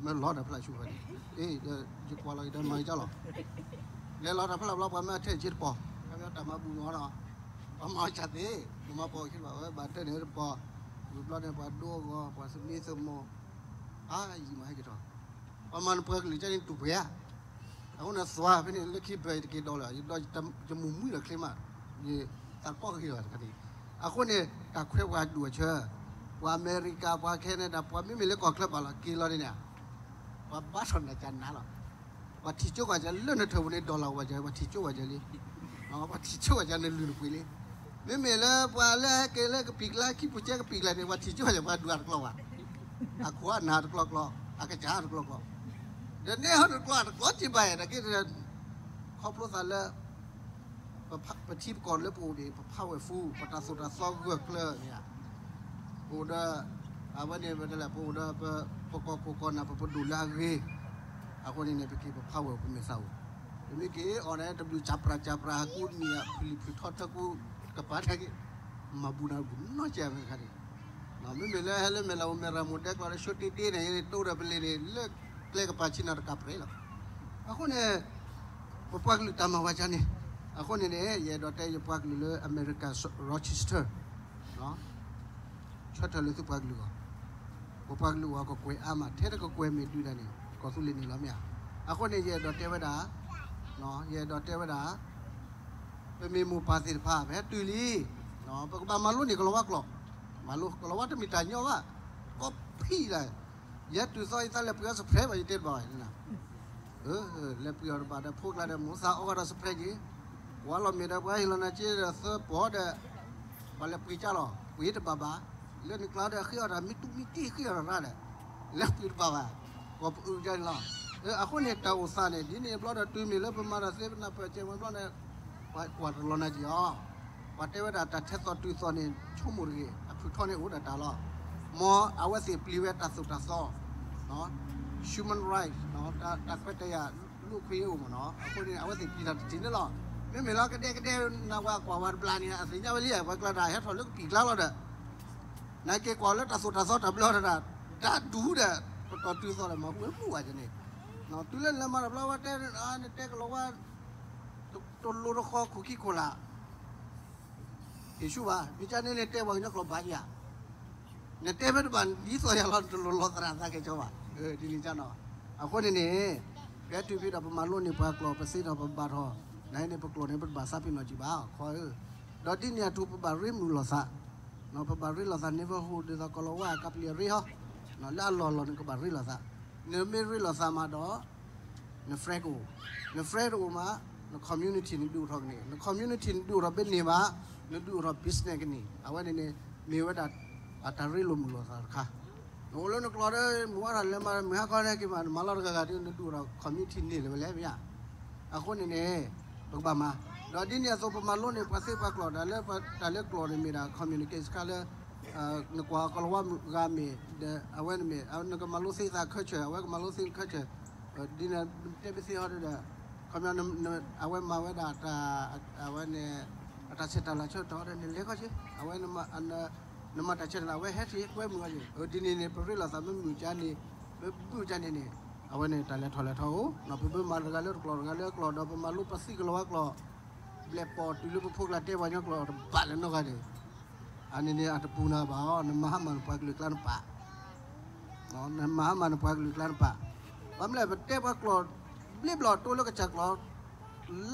မ့ၢ်လီၤဒီးဖျါဆူၣ်ဝဲန့ၣ် အ့ ယကွၢ်လီၤက့ၤဒီးမၤက့ၤကၢ်လီၤ လဲၤလီၤတၢ်ဖျါဘျီ ပှၤမ့ၢ်အထဲဆ့တပီၤ ခီပညီတၢ်မၤဘူၣ်မ့ၢ်နီၤ ပှၤမၤအီၣ်ဆၣ်သ့ နမၤပိာ်ခံဘၣ်ဝဲ ဘၣ်တဲန့ၣ်တပီၤ ဝံၤဘျီန့ၣ် ပှၤဒိအဂီၢ် ပှၤသမံသမိး အါယံာ်မးဟဲက့ၤထီၣ် ပှၤမၤနပှၤကလုာ်ကန့ၣ်တူၢ်ပှဲၤဧါ အဃိန့ၣ်သွါဖဲန့ၣ် လၢခံဘၢၣ်ယတက့ၤဒီးလၢ ယမုၢ်မုၢ်ဒီးချ့မး ယသးပှၢ်ကဟ့ၣ်လီၤတခါန့ၣ် အဃိန့ၣ် တၢ်ခွဲးပှၤဒူၣ်အဆၢ ပှၤအမဲရကၤ ပှၤ Canada ပှၤမ့မ့ၢ်လၢကီၢ်ချၢဘၣ်လီၤ က့ၤလီၤန့ၣ်န့ၣ် ပှၤဘါထီၣ်နၤကနၤလီၤ ပှၤထံၣ်ကၠိကီၢ်ကၢလၢနထၢၣ်ပူၤန့ၣ် ဒီလၢ်ဝဲကၢ ပှၤထံၣ်ကၠိကၢကၢလံ ပှၤထံၣ်ကၠိကၢကၢနလုၢ်နပှ့ၤလံ မ့မ့ၢ်လၢပှၤလၢဟဲက့ၤလၢကပံာ်ကျါ ခံပူၤကဲကပံာ်ကျါန့ၣ် ပှၤထံၣ်ကၠိကၢပှၤဒွးတကျီဘၣ် အခိးအနၢ်တကျီကျီ အကစၢ်တကျီကျီ ဒီးန့ၣ်ဟီတကျီတကျီက့ဘၣ် တၢ်က့ ခီဖျိသးလၢ ပထံပကီၢ်လၢပအိၣ်န့ၣ် ပ powerful ပတၢ်သိၣ်တၢ်သီဂၢၢ်ကျၢၤန့ၣ် ပအိၣ်ဒီး အဝဲန့ၣ်ပတဲလဲၣ် ပအိၣ်ဒီး ပကီၢ်ခိၣ်ကီၢ်နၢ် ပပဒိၣ်လၢအဂ့ၤ အဃိန့ၣ်န့ၣ် ပက့ၤပ power ပမဲာ်သးအိၣ် ပမ့ၢ်က့ၤအီၤန့ၣ် တဘျုးကၠၢ်ပြၢ်ကၠၢ်ပြၢ် ဟးကူနံၣ်အဖုၣ်လံၣ်ဖုၣ်ထီထၢကူ ကပၤတၢ်က့ မၤဘူၣ်နၤဘူၣ်နီၢ်ကဲမ့ၢ်တခါန့ၣ် မ့မ့ၢ်လၢဟဲလၢမဲာ်လးအိၣ်မဲာ်ရၤမိၢ်ဒဲကျီဒီး ရှိတ့တ့န့ၣ် တိဒီးပလ့ၤန့ၣ် လၢကျဲကပၤဆ့နၤတကးပြဲလီၤ အဃိန့ၣ် ပပှၤကလုာ်တၢ်မၤဝဲဒ်န့ၣ် အဃိန့ၣ်န့ၣ် ယအဲၣ်ဒိးတဲယပှၤကလုာ်လၢအမဲရကၤ Rochester ဆၢထၢၣ်လၢသုပှၤကလုာ်အဂီၢ် ပပှၤကလုာ်အဂီၢ်ကကွဲးအါမး ထဲတကကွဲးမ့ၢ်ဒုးဒၣ်န့ၣ် ကီၢ်သူလ့ၤန့ၣ်လီၤမ့ၢ်ဧါ. အဃိန့ၣ် ယအဲၣ်ဒိးတဲဝဲဒၣ် ယအဲၣ်ဒိးတဲဝဲဒၣ် ပမ့ၢ်မိၢ်ပၢ်သ့ၣ်တဖၣ် ပဟဲတုၤလံ ပကဘၣ်မၤလိန့ၢ်ကလီၤဝါကျိာ် မၤလိကလီၤဝါတမ့ၢ်တၢ်ညီဘၣ် ကီဖံးလၢ ယဲတုၤသီယသးလဲၤပှ့ၤအီၤ surprise ဘၣ် ယတဲတဘၣ်ဘၣ် လဲၤပှ့ၤအီၤတဘၣ်ဒီး ဖိကျါဒီး မိၢ်သးအီၣ်ဂီၤဒီး surprise က့ၤ ပှၤလီၤမ့ၢ်ဒီး ပှၤဟ့ၣ်လီၤနၤက့ဒီး သၢပီၤဒီး ပှၤလဲၤပှ့ၤကၢ်လီၤ ပှ့ၤတဘၣ်ဘၣ် လၢနကျါဒီး ဃ့အီၣ်တၢ်မ့ၢ်တူၢ်မ့ၢ်တံၢ် ဃ့အီၣ်တၢ်ရၣ်ဒီး လဲၤပှ့ၤတဘၣ်ဘၣ် ပှၤပအုးကၢ်န့ၣ်လီၤ. အဃိန့ၣ် တၢ်အိၣ်သးန့ၣ် ဒ်န့ၣ်ဘျီဒီး တုၤမ့ၢ်လၢပမၤတၢ်သ့ ပနၢ်ပၢၢ်စဲးဝဲဘျီန့ၣ် ပှၤကွၢ်တလီၤနၤက့ၤအီၤ ပှၤတဲဝဲဒၣ် တၢ်ထဲသိးတုၤသိးန့ၣ် ဆိကမိၣ်တဂ့ၤ အဖုၣ်ထီန့ၣ်အိၣ်ဒီးတၢ်လီၤ. မ်အဝဲသ့ၣ်ပျံၤဝဲတၢ်သိၣ်တၢ်သီ human right တၢ်ခွဲးတၢ်ယာ် လူ့အခွင့်အရေး အိၣ်မ့ၢ်နီၤ. အဃိန့ၣ် အဝဲသ့ၣ်ပျံၤတၢ်တထံၣ်န့ၣ်လီၤ. မ့မ့ၢ်လၢကဒဲကဒဲ နဝဲကွၢ်ဝဲတဘျီန့ၣ် အသ့ၣ်ညါဝဲလံ ပှၤကျါတၢ် ဟဲထီၣ်လၢကပံာ်ကျါလီၤဒီး နက့ၤကွၢ်လၢတၢ်သိၣ်တၢ်သီတၢ်ဘျၢတၢ် တၢ်ဒူဒီး ပတီၢ်တုၤသိးဒီး မၤဟူဝဲမူဝဲကန့ၣ် တုၤလၢနမၤတဘျီဝဲတဲ နတဲကလီၤဝါ တလိၣ်တဃီခိၣ်ခံခိၣ်လာ် ယ့ၣ်ၡူးဘၣ် မ့ၢ်ကန့ၣ်န့ၣ် တဲပှၤကညီကျိာ်ဘၣ်ယၤ နတဲဖဲတဘၣ် ဒ်သိးယၤလီၤ တလိၣ်လီၤသရၣ်သးကဲၣ်ကၠီဘၣ် ဒ်န့ၣ်ကနီၤ. အဃိန့ၣ်န့ၣ် ဖဲတုၤဖဲဒီး ပမၤလိန့ၢ်ပှၤကျိာ် ပသ့ထီၣ်ပဘၣ်ထီၣ် နဟဲန့ၣ် ပကျိာ်န့ၣ် ပတဘၣ်သးပ့ၤနီၣ်ကံဘၣ် ခီဧၢ. ဒီးဒ်န့ၣ်အသိး ပဘၣ်ရ့မုာ်လိာ်သး ပဘၣ်ရ့လိာ်သး neighborhood ဒ်သိးကလီၤဝါ ကပျံၤရ့ဟီ လၢအလီၢ်လီၢ်န့ၣ် ကဘၣ်ရ့လိာ်သး နမ့ၢ်ရ့လိာ်သးမးဒီး န friend ကအိၣ် န friend တအိၣ်မး န community နဒုးအိၣ်ထီၣ်ကန့ၢ်, န community နဒုးအိၣ်ထီၣ်ဘၣ်န့ၣ်ဘၣ်, နဒုးအိၣ်ထီၣ် business ကန့ၢ်, အဝဲန့ၣ်န့ၣ် မ့ၢ်ဝဲဒၣ် အတၢ်ရ့လိာ်မုာ်လိာ်သးတခါ. နအိၣ်လၢနကျိာ်ဒီး မုၢ်အါထီၣ်လဲၤမၤမုၢ်ဟါခီန့ၣ်က့ၤမး နမၤလီၤတဂၤဂၤဒီး နဒုးအိၣ်ထီၣ် community န့ၢ်လၢၤဝဲလဲၣ်မ့ၢ်ဧါ. အဃိန့ၣ်န့ၣ် ပကဘၣ်မၤ, ဒီးဒ်န့ၣ်အသိး ပမၤလိန့ၢ်ပှၤသ့ပှၤကျိာ် တၢ်လၢ တၢ်လၢကျိာ်န့ၣ်မ့ၢ်ဒၣ် communication တခါလၢ နကွၢ်ကလီၤဝါဂၤမ့ၢ်ဒီး အဝဲန့ၣ်မ့ၢ် နကမၤလိသ့သး culture အဝဲကမၤလိသ့ culture, ဒ်န့ၣ်တဲဘၣ်သ့ဟီဒီး ခီပညီ အဝဲမၤဝဲဒၣ် အဝဲန့ၣ် အတၢ်ဆဲးတၢ်လၤဆၢကတီၢ်ဒီး နလဲၤခီက့ၤ အဝဲ နမၤတၢ်ဆဲးတၢ်လၤ အဝဲဟဲက့ၤကွဲမုာ်အီၤက့ၤ, ဒ်န့ၣ်န့ၣ် ပရ့လိာ်သးမ့ၢ်မုာ်ကါန့ၣ် မ့ၢ်ဘုၣ်ကါန့ၣ်န့ၣ် အဝဲန့ၣ်တၢ်လဲၤထီၣ်လဲၤထီအိၣ်, ပမ့ၢ်မၤတဂၤလၢတကျိာ် တဂၤလၢကျိာ်ဒီး ပမၤလိပသံကလီၤဝါကျိာ် ဘျဲၣ်ပိာ်တုၤလၢပဖိကျါတဲပှၤကညီကျိာ်တဘၣ်လၢၤနီတဂၤန့ၣ် အန့ၣ်န့ၣ် အတပူၤနၤဘၣ်အီၤ, နမၤဟါမၢ်နပှၤကလုာ်ကျါနပာ်, နမၤဟါမၢ်နပှၤကလုာ်ကျါနပာ်, ဘၣ်မနုၤလဲၣ် ပတဲပှၤကျိာ် ဘျ့ဘျီၣ်တိလၢကစၢ်ကျိာ်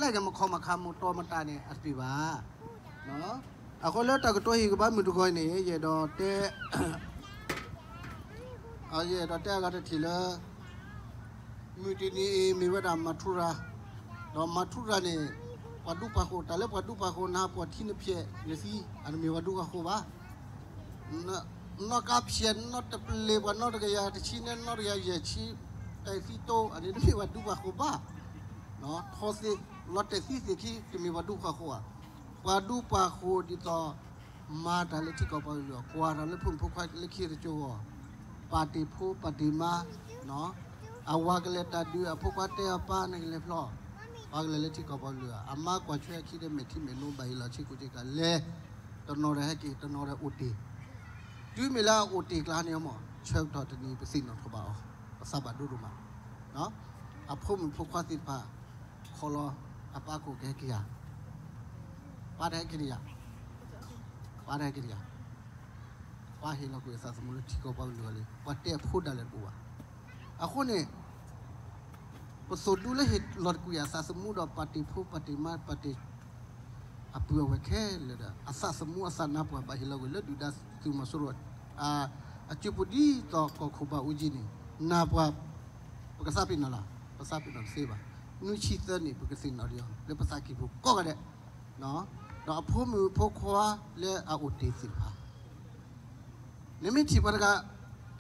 လဲၤကမခီမခါမတီမတၤန့ၣ် အတပ့ၤဘၣ်. အဃိလၢတၢ်ကတိၤဟ့ၣ်ကဘၣ်မုၢ်တဂီၤအံၤန့ၣ် ယအဲၣ်ဒိးတဲ ယအဲၣ်ဒိးတဲအဂၤတထံၣ်လၢ မုၢ်တနံၤအံၤမ့ၢ်ဝဲဒၣ်မၤထူရၤ, ဒီးမၤထူရၤန့ၣ် ပှၤဒူပှၤဃိၤ တၢ်လၢပှၤဒူပှၤဃိၤ နဟးပိာ်ထံနဖျဲးနသံ အတမ့ၢ်ပှၤဒူပှၤဃိၤဘၣ်. နီၢ်ကါဖျဲးနီတပျ့ၤ ပှၤနီတကယၤတဆံန့ၣ် နီတကယၤယဲၢ်ဆံ တၢ်သံတိ အန့ၣ်တမ့ၢ်ပှၤဒူပှၤဃိၤဘၣ်. ထီသ့ လီၤတဲာ်သံသ့ၣ်ခံ တမ့ၢ်ပှၤဒူပှၤဃိၤဘၣ်. ပှၤဒူပှၤဃိၤဒ်သိး မၤတၢ်လၢထံကီၢ်ပှၤကလုာ်အဂီၢ်, ကွၢ်တၢ်လၢဖိမုၣ်ဖိခွါလၢခံတကၠိအဂီၢ်, ပာ်တ့ၢ်ဖိပာ်တ့ၢ်မါ, အဝၤကလဲၤတၢ်ဒုး အဖိခွါတဲအီၤ ပၢ်နကလဲၤဖျီ, ပှၤကလဲၤလၢထံကီၢ်ပှၤကလုာ် အမါကွၢ်ထွဲအခံဒီးမဲာ်ထံမဲာ်နိ ဘၣ်ဟ့ၣ်လီၤဆ့ကူဆ့ကၤလဲၤ, တနီၤဒီးဟဲက့ၤ တနီၤဒီးအိၣ်တ့ၢ်, တုၤမ့ၢ်လၢအအိၣ်တ့ၢ်ကျါန့ၣ်မ့ၢ် ဆၢကတီၢ်တနံၤပသ့ၣ်နီၣ်ထီၣ်ဘၣ်အီၤ, ပသးဘၣ်ဒိဒိၣ်မး, အဖိမုၣ်ဖိခွါသ့ၣ်တဖၣ် ခီလီၤအပၢ်ခိၣ်ကဟဲက့ၤဧါ, ပၢ်တဟဲက့ၤတယၤ, ပၢ်တဟဲက့ၤတယၤ, ပၢ်ဟ့ၣ်လီၤကွံာ်အသးသမူလၢထံကီၢ်ပှၤကလုာ်အဂီၢ်လံ, ပှၤတဲအဖိဒၣ်လဲာ်တအိၣ်ဘၣ်. အဃိန့ၣ် ပသိၣ်ဒူလၢဟ့ၣ်လီၤကွံာ်အသးသမူဒီး ပာ်တ့ၢ်ဖိပာ်တ့ၢ်မါ ပာ်တ့ၢ် အပုၢ်အဝဲၢ်ခဲလၢာ်ဒီး အသးသမူအသးနါပှၢ်ဘၣ်ဟ့ၣ်လီၤကွံာ်လၢဒုၣ်ဒါသုးမီၤစိရိၤ အစုပူၤဒ်သိးကီၢ်ခိၣ်ဘၣ်အူကၠံန့ၣ် နါပှၢ် ပကသးပ့ၤနီၣ်လီၤ, ပသးပ့ၤနီၣ်တသ့ဘၣ်. နွံဆံသၢနံၣ် ပကသ့ၣ်နီၣ်ဒံးအီၤ လၢပသးကံၢ်ပူၤကိးဂၤဒဲး, ဒီးအဖိမုၣ်ဖိခွါလၢအအိၣ်တ့ၢ်သ့ၣ်တဖၣ် နမ့ၢ်ထံၣ်ပှၤတဂၤ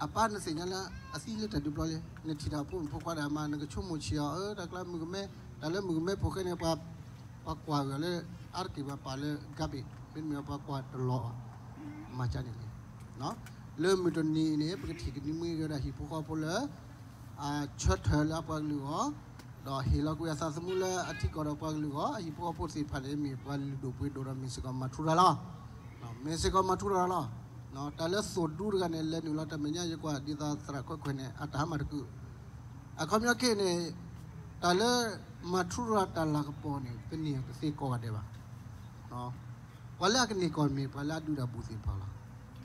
အပၢ်နသ့ၣ်ညါလၢ အသံလၢတၢ်ဒုးပျီလံ, နထံၣ်တၢ်ဖိမုၣ်ဖိခွါဒီးမး နကဆိကမိၣ်ဆံးအီၤ အၢ တၢ်ကျါမုၣ်ကမဲ, တၢ်လၢမုၣ်ကမဲဖိဃဲန့ၣ် ပှၤကွၢ်ဂၢၢ်လၢ အါတက့ၢ်ပှၤပာ်လၢ garbage မ့တမ့ၢ်ပှၤကွၢ်တလီၤအီၤ, မၤကန့ၣ်လံ. လၢမုၢ်တနံၤအံၤန့ၣ် ပကထံၣ်ကနံၤမွံဂ့ၤဒီးဟံၣ်ဖိဃီဖိလၢ အဆၢထၢၣ်လၢအပှၤကလုာ်အဂီၢ်, ဒီးဟ့ၣ်လီၤကွံာ်အသးသမူလၢအထံကီၢ်ဒီးပှၤကလုာ်အဂီၢ်, အဟံၣ်ဖိဃီဖိသ့ၣ်တဖၣ်န့ၣ် မ့ၢ်ပှၤလုၢ်ဒိၣ်ပှ့ၤဒိၣ်ဒီးမ့ၢ်စ့ၢ်ကီးမၤထူရၤလီၤ. မ့ၢ်စ့ၢ်ကီးမၤထူရၤလီၤ. တၢ်လၢသိၣ်ဒူတဂၤန့ၣ် လဲၤနုာ်လီၤတၢ်မဲာ်ညါ ယကွၢ်ဒ်သိးသရၣ်ခွဲးခွဲးန့ၣ် အတၢ်ဟါမၢ်တကုာ်, အခီပညီခဲအံၤန့ၣ် တၢ်လၢမၤထူရၤတၢ်လၤကပီၤန့ၣ် ပန့ၢ်တသ့ကိးဂၤဒဲးဘၣ်. ပှၤလၢအကန့ၢ်ကီၢ်မ့ၢ် ပှၤလၢအဒုးတၢ်ဘူၣ်သ့ၣ်တဖၣ်လီၤ.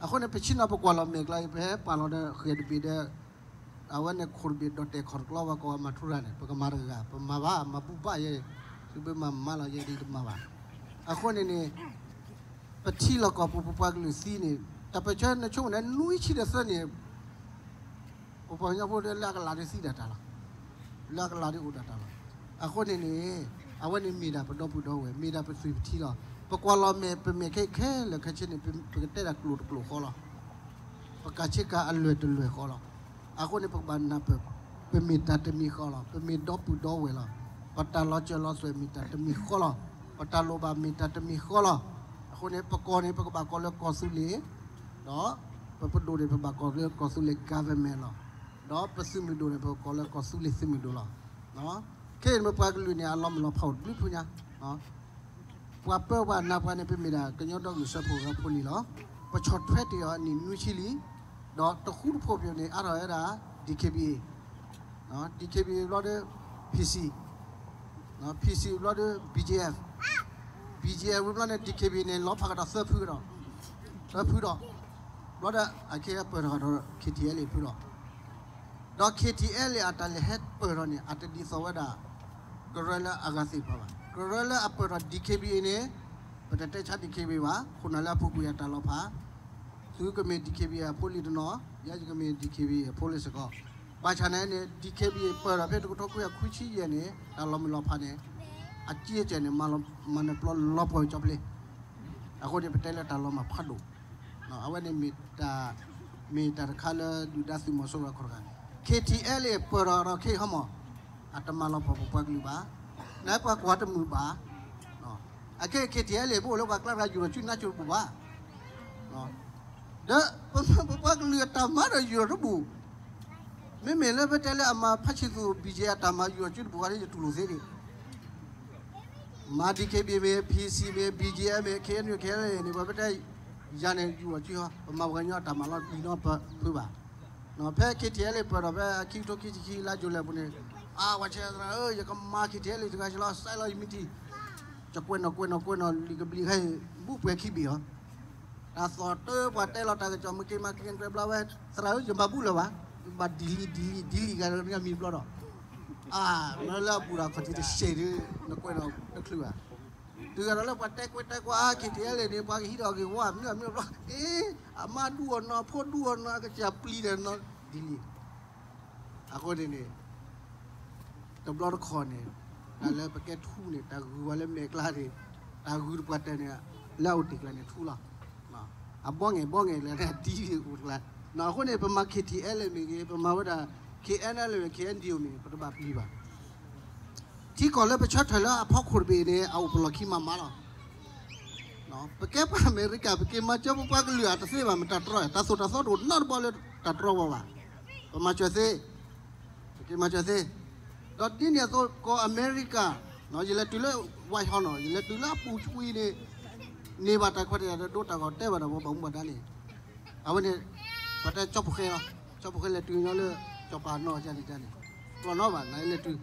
အဃိန့ၣ် ပဆ့ၣ်နီၤပကွၢ်လီၤမဲာ်ကျါအံၤ ပဟဲပာ်လီၤဒီးဃဲၤတဘ့ၣ်ဒီး အဝဲန့ၣ်ခိၣ်တဘ့ၣ်ဒီးတဲာ်ခီၣ်တကျီဘၣ်ကီးမၤထူရၤန့ၣ် ပကမၤတဂၤဂၤ ပမၤဘၣ် မၤဘူၣ်ဘၣ်ယဲ, သုဘၣ်မၤမၤလီၤယဲဒ်တမၤဘၣ်. အဃိန့ၣ်န့ၣ် ပထံလီၢ်ကီၢ်ပူၤ ပပှၤကလုာ်သံန့ၣ် တၢ်ပၢၢ်ဆၢနဆိကမိၣ်န့ၣ် နွံဆံဒီးသၢနံၣ် ပပှၤကညီဖိလၢအကလၤဒ်သံဒၣ်တၢ်လီၤ. လၢအကလၤဒ်အိၣ်ဒၣ်တၢ်လီၤ. အဃိန့ၣ်န့ၣ် အဝဲန့ၣ်မ့ၢ်ဒၣ်ပဒီပုၢ်ဒီဝဲၢ် မ့ၢ်ဒၣ်ပသွံၣ်ပထံလီၤ. ပကွၢ်လီၤမဲာ် ပမဲာ်ခဲခဲလၢာ်ခဲဆ့န့ၣ် ပကတဲတၢ်ကျိာ်တကျိာ်ဃီလီၤ. ပကးဆ့ကၤအလွဲၢ်တလွဲၢ်ဃီလီၤ. အဃိန့ၣ် ပကဘၣ်နၢ်ပၢၢ် ပမ့ၢ်တၢ်တမံၤဃီလီၤ. ပမ့ၢ်ဒီပုၢ်ဒီဝဲၢ်လီၤ. ပတၢ်လီၤစၢၤလီၤသွဲၣ်မ့ၢ်တၢ်တမံၤဃီလီၤ. ပတၢ်လိၣ်ဘၣ်မ့ၢ်တၢ်တမံၤဃီလီၤ. အဃိန့ၣ် ပကီၢ်န့ၣ် ပကဘၣ်ကိးလၢကီၢ်သူလ့ၤ ဒီးပပဒိၣ်န့ၣ် ပဘၣ်ကိးလၢကီၢ်သူလ့ၤ government လီၤ. ဒီးပသုးမုၢ်ဒိၣ်န့ၣ် ပကိးလၢကီၢ်သူလ့ၤသုးမုၢ်ဒိၣ်လီၤ. ခဲအံၤန့ၣ် ပပှၤကလုာ်န့ၣ် အလီၤမုၢ်လီၤဖးအိၣ်တဘျုးဖုညါ ပှၤပၢပှၤနးပှၤန့ၣ် ပမ့ၢ်ဒၣ် ကညီဒီကလုာ်စၢဖှိၣ်ကရၢဖိလံၤလီၤ. ပဆီၣ်ထွဲတ့ၢ်အီၤအနံၣ်နွံဆံလံ. ဒီးတဃူတဖိးပယီၤန့ၣ် အါထီၣ်ဝဲဒၣ် DKBA, DKBA ဘျီဒီး PC, PC ဘျီဒီး BGF, BGF ဝံၤဘျီန့ၣ် DKBA န့ၣ် လီၤဖးကဒီးသၢဖုကဒီး, သၢဖုဒီး, ဘျီဒီး အခဲအံၤပၢၢ်ထီၣ်ကဒီး KTLA ဖုဒီး ဒီး KTLA အတၢ်လဲၤဟဲပၢၢ်ထီၣ်န့ၣ် အတဒ်သိးဝဲဒၣ် ကရၢလၢအဂၤသ့ၣ်တဖၣ်ဘၣ်. ကရၢလၢအပၢၢ်ထီၣ် DKBA န့ၣ် ပတတဲဆါ DKBA ဘၣ်, ခိၣ်နၢ်လၢအပူၤကွံာ်အတၢ်လီၤဖး, သုကမ့ၢ် DKBA အဖိလံၤတနီၤ, ယၤယကမ့ၢ် DKBA အဖိလံၤစ့ၢ်ကီး. ဘၣ်ဆၣ်န့ၣ်န့ၣ် DKBA ပၢၢ်ထီၣ်ဖဲတကထိခွံကယၤခွံဆံယဲၢ်န့ၣ် တၢ်လီၤမုၢ်လီၤဖးန့ၣ် အကံၢ်အစဲးန့ၣ် မၤနၢၤပျီလီၤပှီၢ်ကၠီပျ့, အဃိန့ၣ် ပတဲလၢတၢ်လီၤမၢ်ဖးဒိၣ်, အဝဲန့ၣ် မ့ၢ်တၢ်တခါလၢဒုၣ်ဒါသုးမီၤစိရိၤအခိၣ်တဂၤန့ၣ် KTLA ပၢၢ်ထီၣ်ဒီးခဲအံၤဟီမး, အတမၤလီၤပှီၢ်ပပှၤကလုာ်ဘၣ်, နပှၤကွၢ်တမုာ်ဘၣ်, အခဲအံၤ KTLA ပအိၣ်လၢပှၤကျါတဂၤယူၤထီၣ်စုနါစိၤတဘူၣ်ဘၣ် ဒီးပမၤပပှၤကလုာ်အတၢ်မၤဒီးယူၤထီၣ်တဘူၣ်, မ့မ့ၢ်လၢပတဲလၢအမၤဖးဆံသူ ဘံၣ်ကၠ့ အတၢ်မၤယူၤထီၣ်စုတဘူၣ်ဘၣ်ဒီး ယတူၢ်လိာ်သ့ဒံး, မၤ DKBA မ့ၢ် PC မ့ၢ် BGF မ့ၢ် KNU KNLA န့ၣ် ပှၤပတဲ ယၤန့ၣ်ယူၤထီၣ်စုဟီ ပမၤပှၤကညီအတၢ်မၤလီၤလံၤနီတဖုဘၣ်, ဖဲ KTLA ပၢၢ်ထီၣ်ဖဲအခံကထိခံဆံခံလါ July အပူၤန့ၣ်, အါ ပှၤဆဲသရၣ်ဧၢ ယကမၤ KTLA တဂၤကလီၤ စဲလီၤယမံတံၢ်, ယကွဲးနီၣ်ကွဲးနီၣ်ကွဲးနီၣ်လံာ်ကဘျံးခဲအံၤ ဘူးပှဲၤခံဘ့ၣ်အီၤ တၢ်သီၣ်တၢပှၤတဲလီၤတၢ်ကစီၣ် မ့ၢ်က့ၤမၤက့ၤကဲဘျီဝဲ, သရၣ်ဧၢ ယမၤဘူၣ်လၢၤဘၣ်, ဘၣ်ဒ်လံၤဒ်လံၤဒ်လံၤဂၤလၢမံဘျီဒီး, အါ မ့ၢ်လၢအပူၤဒီးခီၣ်ထံးတဆဲးဒီး နကွဲးဒီးတချုးဘၣ်, တုၤဂၤဒီးလၢပှၤတဲကွဲးတဲကွၢ်အါ KTLA န့ၣ် ပှၤကဟံးထီၣ်က့ၤဝါမနုၤမနုၤဘျီ, အ့ အမါဒူအီၣ်နီၤ အဖိဒူအီၣ်နီၤ အကစၢ်ပျံၤဒီးနီၤ ဒ်လံၤ အဃိန့ၣ်န့ၣ် တဘျီတခီၣ်န့ၣ် တၢ်လၢပကဲထူန့ၣ် တၢ်ဂုၤဝဲလၢမဲာ်ကျါန့ၣ် တၢ်ဂုၤတပှၢ်တၢၢ်န့ၣ် လၢအအိၣ်တ့ၢ်ကျါန့ၣ်ထူလီၤ. အဘီငဲၢ်ဘီငဲၢ်လၢဒ်အိၣ်တကျါ, အဃိန့ၣ် ပမၤ KTLA မ့ၢ်ဂ့ၤ ပမၤဝဲဒၣ် KNLA မ့ၢ် KNDO မ့ၢ်ဂ့ၤ ပတဘၣ်ပျံၤဘၣ်. ထံကီၢ်လၢပဆၢထၢၣ်လၢအဖီခိၣ်တဘ့ၣ်န့ၣ် အအိၣ်ပလီၢ်ခံမးမးလီၤ. ပကဲပှၤအမဲရကၤ ပက့ၤမၤစၢၤပပှၤကလုာ်အတသ့ဘၣ် မတၤတြီ တၢ်သိၣ်တၢ်သီတအိၣ်နီတဘျီလၢတၢ်တြီဝဲဘၣ်. ပမၤစၢၤသ့, ပက့ၤမၤစၢၤသ့, ဒီးဒ်န့ၣ်အသိး ကီၢ်အမဲရကၤ, ယလဲၤတုၤလၢ White House နီၤ ယလဲၤတုၤလၢအပူၤကွံာ်န့ၣ်, န့ၢ်ဘၣ်တၢ်ခွဲးတၢ်ယာ် ဒိတၢ်ဂီၤတဲဘၣ်ဒီး ပှၤဘၣ်မူဘၣ်ဒါန့ၣ် အဝဲန့ၣ် ပတဲကၠီဖိဃဲလီၤ, ကၠီဖိဃဲလဲၤတုၤညီလၢ ကၠီပၤနီၢ်ကန့ၣ်န့ၣ်, ပျီနီၢ်ဘၣ် နလဲၤတုၤ,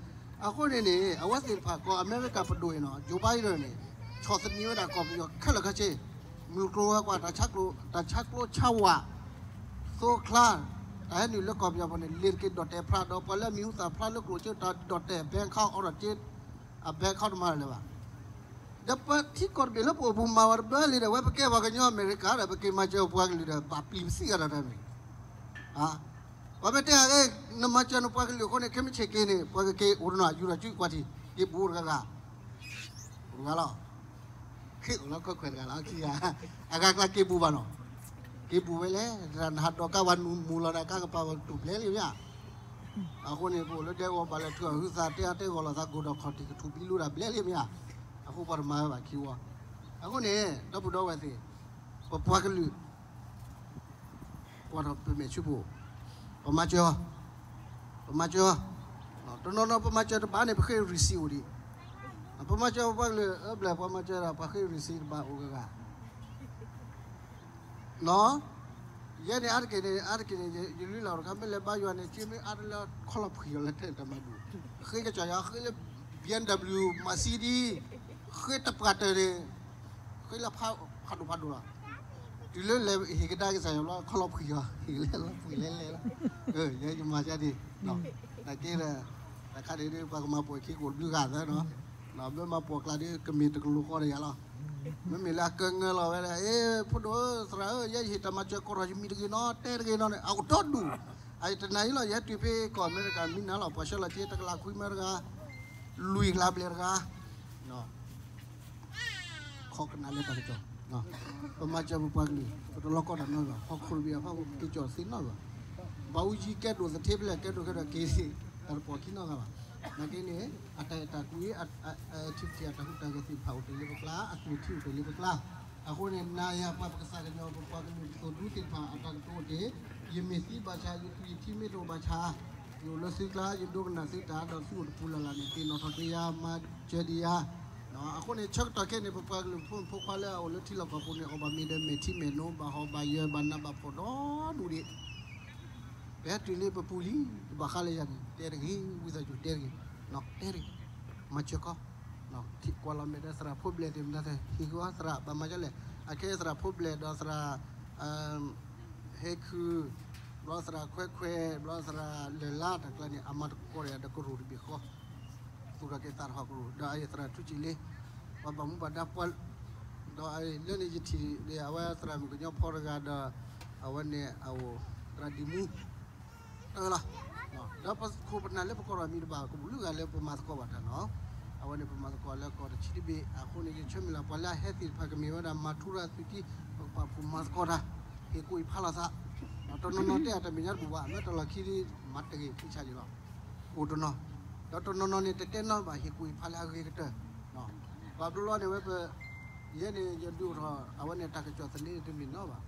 အဃိန့ၣ်န့ၣ် အဝဲသ့ၣ်တဖၣ် ကီၢ်အမဲရကၤပဒိၣ်အံၤနီၤ Joe Biden န့ၣ် ဆီၣ်သနံးဝဲဒၣ်ကီၢ်ပယီၤခဲလၢာ်ခဲဆ့, မုၢ်ကျိၤဝဲၤကွာ် တၢ်ဆါကျိၤဆါဝး, သိချါ, တၢ်ဟဲနုာ်လၢကီၢ်ပယီၤပူၤန့ၣ် လ့ၤတက့ၤဒီၣ်တဲာ်ဖျါဒီး ပှၤလၢအမံၤဟူသၣ်ဖျါလၢကျိၣ်စ့ တၢ်ဒိၣ်တဲာ် bank account အီဒီးက့ အ bank account တမၤလၢၤဘၣ်. ဒီးပထံကီၢ်တဘ့ၣ်လၢပအိၣ်ပူၤမၤဝဲတဘျီလံဒီး ဝဲပကဲပှၤကညီအမဲရကၤဒီး ပက့ၤမၤစၢၤပှၤကလုာ်ဒီး ဘၣ်ပျံၤပသံဂၤတၢ်တမံၤ, ပှၤမ့ၢ်တဲအဂ့ၢ် နမၤစၢၤနပှၤကလုာ်အဃိန့ၣ် ခဲမုၢ်ဆ့ၣ်က့ၤန့ၣ် ပှၤကက့ၤအိၣ်တနီၤ ယူၤထီၣ်စုကွၢ်ထံး က့ၤဘူးတဂၤဂၤ, ဘူးတဂၤလီၤ, ခ့အိၣ်လီၤ ခွဲးခွဲးတဂၤလီၤ ခံဂၤ, အဂၤကျါက့ၤဘူးဘၣ်နီၤ, က့ၤဘူးဝဲလဲၣ် တၢ်နဟးဒီးကါဝၤနူၤမူၤလီၤဒီး ကါကပၤဝဲတူၢ်ဘျဲလံမ့ၢ်ဧါ, အဃိန့ၣ် ပအိၣ်လၢဒဲကဝီၤ ဘၣ်လဲၤထုးအီၣ်ဟုသး တဲအါတဲဂီၢ်လိာ်သး ကိၢ်ဒီးခီၣ်ထံးကထူၣ်ဘံလူဒီးဘျဲလံမ့ၢ်ဧါ, အဃိပှၤတမၤဝဲဘၣ်ခံဝီ, အဃိန့ၣ် ဒီပုၢ်ဒီဝဲၢ်သ့ၣ်, ပပှၤကလုာ် ကွၢ်ထီၣ်ပမဲာ်ဆူပူၤ, ပမၤစၢၤအီၤ, ပမၤစၢၤအီၤ, တနီၤနီၤပမၤစၢၤတဘၣ်န့ၣ် ပဃ့ receipt အိၣ်ဒံး, ပမၤစၢၤပပှၤကလုာ် အဘျဲၣ်ပှၤမၤစၢၤဒီး ပှၤဃ့ receipt တဘၣ်အိၣ်ဂၤဂၤ နီၤ, ယဲန့ၣ်အါတက့ၢ်န့ၣ် အါတက့ၢ်န့ၣ် ယလုၢ်လၢ်အိၣ်တခါ မ့ၢ်လဲၤဘါယွၤန့ၣ် က့မ့ၢ်အါတလၢခီလီၤဖှံးလီၤလၢထဲတၢ်မၤဘူၣ်, ဃ့ကစီၤယၤ ဃ့လၢ BMW Mercedes ဃ့တပှၢ်တၢၢ်န့ၣ် ဃ့လၢဖးဒိၣ်ဖးဒိၣ်လီၤ, တုၤလၢလဲၤဟ့ၣ်ကဒါကစၢ်ယွၤဘျီ ခီလီၤဖှံးလီၤ ဟ့ၣ်လဲၤလီၤဖှံးလဲၤလဲၤလီၤ, ယဲယမၤကဒ်, နာ်က့ဒီး တၢ်ခါန့ၣ် ပှၤကမၤပိာ်ခံကိးတဘျုးဂၤသၢနီၤ, ဘၣ်မၤပိာ်ကျါဒီး ကမ့ၢ်တကလိၤဃီဒီးယၤလီၤ, မ့မ့ၢ်လၢအကငၢလီၤဝဲဒၣ် အ့ ဖိဒိၣ်ဧၢ သရၣ်ဧၢ ယဲယဟ့ၣ်တၢ်မၤစၢၤကိးထီၣ်ယမံၤတဂ့ၤနီၤ တဲတဂ့ၤနီၤန့ၣ် အအိၣ်ဒီဒူၣ်, အတနၤအံၤလီၤ ယဟဲတုၤဖဲကီၢ်အမဲရကၤမံနၤလီၤ ပှၤဆှၢလီၤက့တကလးခွံမၢတဂၤ, လွံၢ်ကလးဘျဲၣ်တဂၤ ခီကနၣ်လၢတၢ်ကစီၣ်, ပမၤစၢၤပပှၤကလုာ် ပတလီၤကီတၢ်နီတဂၤ, ဟီၣ်ခိၣ်တဘ့ၣ်အဖီခိၣ် က့ၤကီၢ်သ့နီတဂၤ, ဘၣ်အူကၠံကဲဒိၣ်သထ့ဖဲလဲၣ် ကဲဒိၣ်ကဲဒိၣ်က့ၤသ့, တၢ်တပိာ်ခံနီတဂၤဘၣ်, နာ်က့န့ၣ် အတၢ်အဲၣ်တၢ်ကွံ activity အတၢ်ဟူးတၢ်ဂဲၤသ့ၣ်တဖၣ်အိၣ်တ့ၢ်လၢပကျါ, အသွံၣ်ထံအိၣ်တ့ၢ်လၢပကျါ, အဃိန့ၣ် နၤယၤပှၤပကစၢ်ကညီ ပပှၤကလုာ်ပသိၣ်ဒူသ့ၣ်တဖၣ် အတၢ်ကတိၤအိၣ်တ့ၢ်, ယမ့ၢ်သံဘၣ်ဆၣ် ယသွံၣ်ထံမ့ၢ်တအိၣ်ဘၣ်ဆၣ် ယအိၣ်လၢသုကျါ ယဒိကနၣ်သုတၢ်ဒီးသုအိၣ်တပူၤလၢ်လၢ်န့ၣ် သ့ၣ်နီၣ်ထီၣ်က့ၤယၤ မၤစၢၤဒံးယၤ, အဃိန့ၣ် ဆၢကတီၢ်ခဲအံၤန့ၣ် ပပှၤကလုာ်ဖိမုၣ်ဖိခွါလၢအအိၣ်လၢထံလီၢ်ကီၢ်ပူၤန့ၣ် အီၣ်ဘၣ်မ့ၤဒီးမဲာ်ထံမဲာ်နိ ဘၣ်ဟီၣ်ဘၣ်ယၢၤ ဘၣ်နးဘၣ်ဖှီၣ်ဒီဒူၣ်ဒံး, ပဟဲတုၤလၢပပူၤလံ တဘၣ်ဃးလၢယၤန့ၣ် တဲတဂ့ၤ ဝံသးစူၤတဲတဂ့ၤ, တဲတဂ့ၤ, မၤစၢၤကီ, ထံၣ်ကွၢ်လီၤမဲာ်ဒီးသရၣ်ဖိဘျဲၣ်သ့ၣ်မတၤသ့ၣ် ဟံၣ်ဃီသရၣ်ဘၣ်မၤဒ်လဲၣ်, အခဲသရၣ်ဖိဘျဲၣ်ဒီးသရၣ် ဟဲခု, ဘျီသရၣ်ခွဲခွဲ, ဘျီသရၣ်လဲၤလါတၢ်ကျါန့ၣ် အမၤသကိးဒီးကရူၢ်တဘ့ၣ်ဃီ, သူၣ်ထီၣ်က့ၤသးထီၣ်ကရူၢ် ဒီးအအံၤသရၣ်ထူစံးလ့, ပှၤဘၣ်မူဘၣ်ဒါပှၤ, ဒီးအအံၤလၢန့ၣ်ယထံၣ်ဒီး အဝဲသရၣ်မုၣ်ကညီဖီတဂၤဒီး အဝဲန့ၣ်အအိၣ်သရၣ်ဒံၣ်မူ တၢ်လီၤ, ဒီးပခိၣ်ပနၢ်လၢပကိးထီၣ်မံၤတဘၣ် ကဘူၣ်လုၢ်ဂၤလၢပမၤသကိးဘၣ်တၢ်နီၤ, အဝဲန့ၣ်ပမၤသကိးလၢကီၢ်တဆံတဘ့ၣ် အဃိန့ၣ် ယဆၢမုၢ်လၢ်ပှၤလၢအဟဲသ့ၣ်တဖၣ်ကမ့ၢ်ဝဲဒၣ် မၤထူရၤသုးကံ ပကပာ်ဖှိၣ်မၤသကိးတၢ် ဟ့ၣ်ကူၣ်ဟ့ၣ်ဖးလိာ်သး, တနီၤနီၤတဲအတၢ်မဲာ်ညါတဘူၣ်ဘၣ် မ့ၢ်တၢ်လီၢ်ခံဒ်မၤတဂ့ၤခံဆၢလံလီၤ, အိၣ်တနီၤ, ဒီးတနီၤနီၤန့ၣ် တတဲနီတဘၣ် ဟ့ၣ်ကူၣ်ဟ့ၣ်ဖးလၢအဂ့ၤကတၢၢ်, ဘၣ်ဘျီလီၤန့ၣ်ဝဲပ ယဲန့ၣ် ယဒုးအိၣ်ထီၣ် အဝဲန့ၣ်တၢ်ကစီၣ်သန့တမ့ၢ်နီဘၣ်,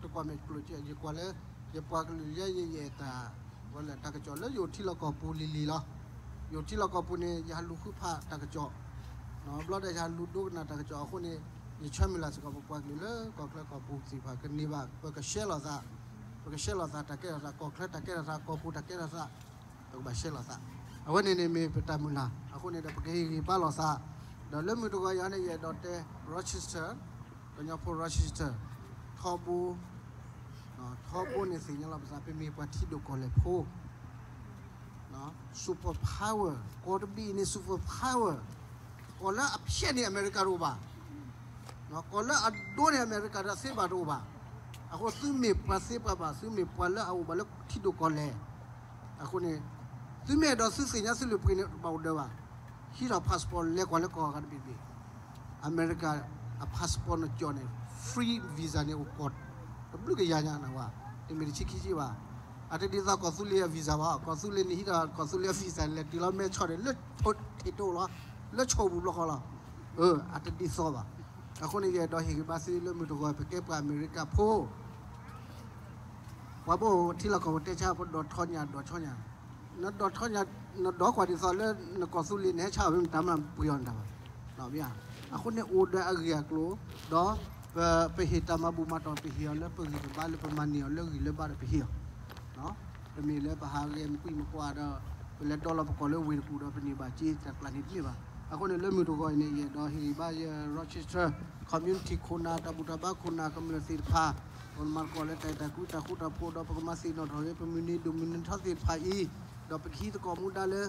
တကွၢ်မဲာ်ကျိၤကဲ ယကွၢ်လၢ ယပှၤကလုာ်ယဲယယဲၢ်တၢ် ဝဲလၢတၢ်ကစီၣ်လၢယအိၣ်ထံလီၢ်ကီၢ်ပူၤလံၤလံၤလီၤ, ယအိၣ်ထံလီၢ်ကီၢ်ပူၤန့ၣ် ယဟးလူၤဃုဖးတၢ်ကစီၣ်, ဘျီဒီးယဟးလူၤဒိကနၣ်တၢ်ကစီၣ်အဃိန့ၣ် ယဆၢမုၢ်လၢ်စ့ၢ်ကီး ပပှၤကလုာ်လၢကီၢ်ချၢကီၢ်ပူၤသ့ၣ်တဖၣ်ကန့ၢ်ဘၣ် ပကရှဲလိာ်သး, ပကရှဲလိာ်သးတၢ်ကဲထီၣ်သး ကီၢ်ချၢတၢ်ကဲထီၣ်သး ကီၢ်ပူၤတၢ်ကဲထီၣ်သး ပကဘၣ်ရှဲလိာ်သး, အဝဲန့ၣ်န့ၣ်မ့ၢ်ပတၢ်မုၢ်လၢ် အဃိန့ၣ်ဒီးပကဟ့ၣ်ဂံၢ်ဘါလိာ်သး, ဒီးလၢမုၢ်တဂီၤအံၤန့ၣ် ယအဲၣ်ဒိးတဲ Rochester ကညီဖိ Rochester ထီဘိ, ထီဘိန့ၣ်သ့ၣ်ညါလီၤပသး ပမ့ၢ်ပှၤထံဒိၣ်ကီၢ်လဲၢ်ဖိ super power ကီၢ်တဘ့ၣ်အံၤန့ၣ် super power, ကီၢ်လၢအဖျဲးန့ၢ်အမဲရကၤတအိၣ်ဘၣ်, ကီၢ်လၢအဒိန့ၢ်အမဲရကၤဒီးသ့ဘၣ်တအိၣ်ဘၣ်, အဃိသုမ့ၢ်ပှၤသ့ပှၤဘၣ် သုမ့ၢ်ပှၤလၢအအိၣ်ဘၣ်လၢထံဒိၣ်ကီၢ်လဲၢ်, အဃိန့ၣ် သုမ့ၢ်အဲၣ်ဒိးသုသ့ၣ်ညါသုလၢပှ့ၤန့ၣ် ဘၣ်အိၣ်ဒၢးဘၣ်, ဟံးထီၣ် passport လဲၤကွၢ်လၢကီၢ်ဂၤတဘ့ၣ်တဘ့ၣ် အမဲရကၤအ passport နကၠီၣ်န့ၣ် free visa န့ၣ်အိၣ်ကီၢ် တဘျုးကယၤညါနဝဲ, တမ့ၢ်တဆံခံဆံဘၣ်, အတဒ်သိးကီၢ်သူလ့ၤအ visa ဘၣ်, ကီၢ်သူလ့ၤန့ၣ်ဟံးထီၣ်ကီၢ်သူလ့ၤအ visa န့ၣ် လဲၤတုၤလီၤမဲဆီၣ်န့ၣ် လၢထိၣ်ထံးတအိၣ်လီၤ, လၢဆိၣ်ပူၤဘျီဃီလီၤ, အတဒ်သိးဘၣ်, အဃိန့ၣ် ယအဲၣ်ဒိးဟ့ၣ်ဂံၢ်ဘါသုလၢမုၢ်တဂီၤ ပကဲပှၤအမဲရကၤဖိ ပှၤဘၣ်အိၣ်ထံလီၢ်ကီၢ်ပူၤတဲဆါ ပဒိးထီၣ်ညၣ်ဒိးဆီညၣ်, နဒိးထီၣ်ညၣ် နဒိးကွၢ်ဒ်သိးလၢနကီၢ်သူလ့ၤန့ၣ် ဟဲဆါအီၤမ့ၢ်မတၤမးပှ့ၤအီၤတၢ်ဘၣ်, မ့ၢ်ဧါ, အဃိန့ၣ်အိၣ်ဒီးအဂ့ၢ်အကျိၤ, ဒီးပဟ့ၣ်တၢ်မၤဘူၣ်မၤတီၢ် ပဟ့ၣ်အီၤလၢပဂံၢ်ပဘါလၢပမၤန့ၢ်အီၤလၢဂံၢ်လၢဘါဒီးပဟ့ၣ်အီၤ တမ့ၢ်လၢပဟးဂဲၤမကွံာ်မကွၢ်ဒီး ပလဲၤဒီလီၤပကိာ်လၢဝ့ၢ်တကူၣ်ဒီးပန့ၢ်ဘၣ်စ့တၢ်ကျါန့ၣ်တမ့ၢ်ဘၣ်. အဃိန့ၣ်လၢမုၢ်တဂီၤအံၤန့ၣ် ယအဲၣ်ဒိးဟ့ၣ်ဂံၢ်ဘါယ Rochester community ခိၣ်နၢ် တၢ်ဘူၣ်တၢ်ဘါခိၣ်နၢ်ကမျၢၢ်သ့ၣ်တဖၣ် ပကမၤသကိးလၢတၢ်အဲၣ်တၢ်ကွံတၢ်ဃူတၢ်ဖိးဒီး ပကမၤသ့ၣ်နီၣ်ထီၣ်ဂ့ၤ ပမုၢ်နံၤဒိၣ်မုၢ်နံၤထီသ့ၣ်တဖၣ်အံၤ, ဒီးပကဟံးသကိးမူဒါလၢ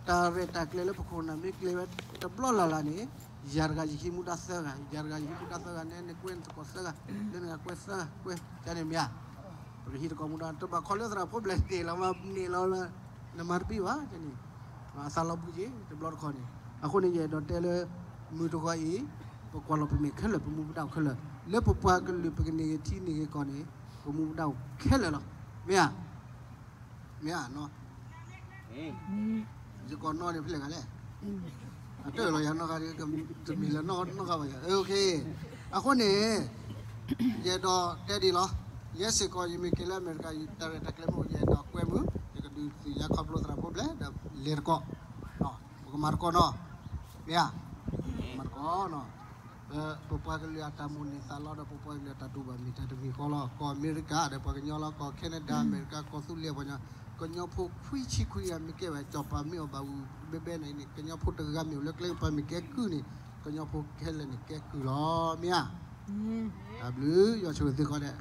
တၢ်ရဲၣ်တၢ်ကျဲၤလၢပခိၣ်နၢ်မ့ၢ်ကျဲၤဝဲတဘျီလၢ်လၢ်န့ၣ် ယၤတဂၤယဟံးမူဒါသၢဂၤ, ယၤတဂၤယဟံးမူဒါသၢဂၤန့ၣ် နကွဲနသကိးသၢဂၤ, လၢနဂၤကွဲသၢဂၤ ကွဲကန့ၣ်မ့ၢ်ဧါ. ပကဟံးသကိးမူဒါ တဘၣ်ခီလၢသရၣ်ဖိဘျဲၣ်န့ၣ်လီၤ မၤန့ၢ်လီၤ နမၤတပ့ၢ်ဘၣ်န့ၣ်, အသးလီၤဘှံးက့ၤတဘျီတခီၣ်န့ၣ်. အဃိန့ၣ် ယအဲၣ်ဒိးတဲလၢ မုၢ်တဂီၤအံၤ ပကွၢ်လီၤပမဲာ်ခဲလၢာ် ပမူပဒါအိၣ်ခဲလၢာ်, လၢပပှၤကလုာ်ပကန့ၢ်ဂ့ၤထံန့ၢ်ဂ့ၤကီၢ်န့ၣ် ပမူပဒါအိၣ်ခဲလၢာ်လီၤ. မ့ၢ်ဧါ. မ့ၢ်ဧါနီၤ, ယကီၢ်နီၣ်န့ၣ်ဖဲလဲၣ်ဂၤလဲၣ်, အတၢၢ်လီၤယၤနီၣ်ဂၤ, တမ့ၢ်လၢနီၣ်ဂၤဘၣ်ယၤ, အဃိန့ၣ် ယအဲၣ်ဒိးတဲဒ်လီၤ, ယဲစ့ၢ်ကီး ယမ့ၢ်က့ၤလၢအမဲရကၤ တၢ်ရဲၣ်တၢ်ကျဲၤမ့ၢ်အိၣ် ယအဲၣ်ဒိးကွဲမုာ်, ယကဒုးသ့ၣ်ညါခီဖျိသရၣ်ဖိဘျဲၣ် ဒီးလဲၤသကိး, ပကမၤသကိးနီၤ, မ့ၢ်ဧါ, မၤသကိးနီၤ. ပပှၤကလုာ်အတၢ်မိၣ်န့ၢ်သးလီဒီး ပပှၤကလုာ်အတၢ်တူၢ်ဘၣ်မ့ၢ်တၢ်တမံၤဃီလီၤ. ကီၢ်အမဲရကၤဒီးပှၤကညီလီၤ, ကီၢ် Canada အမဲရကၤ ကီၢ်သူလ့ၤအပှၤကညီ, ကညီဖိခွံဆံခွံဂၤမ့ၢ်ကဲဘၣ် စီၤပၤမ့ၢ်အီၣ်ဘၣ်ဝံၤဘဲဘဲန့ၣ်န့ၣ် ကညီဖိတဂၤမ့ၢ်အိၣ်လၢကျဲကပၤမ့ၢ်ကဲကုၢ်န့ၣ် ကညီဖိခဲလၢာ်န့ၣ်ကဲကုၢ်လီၤ. မ့ၢ်ဧါ. တၢ်ဘျုး ယွၤဆိၣ်ဂ့ၤသုကိးဂၤဒဲး.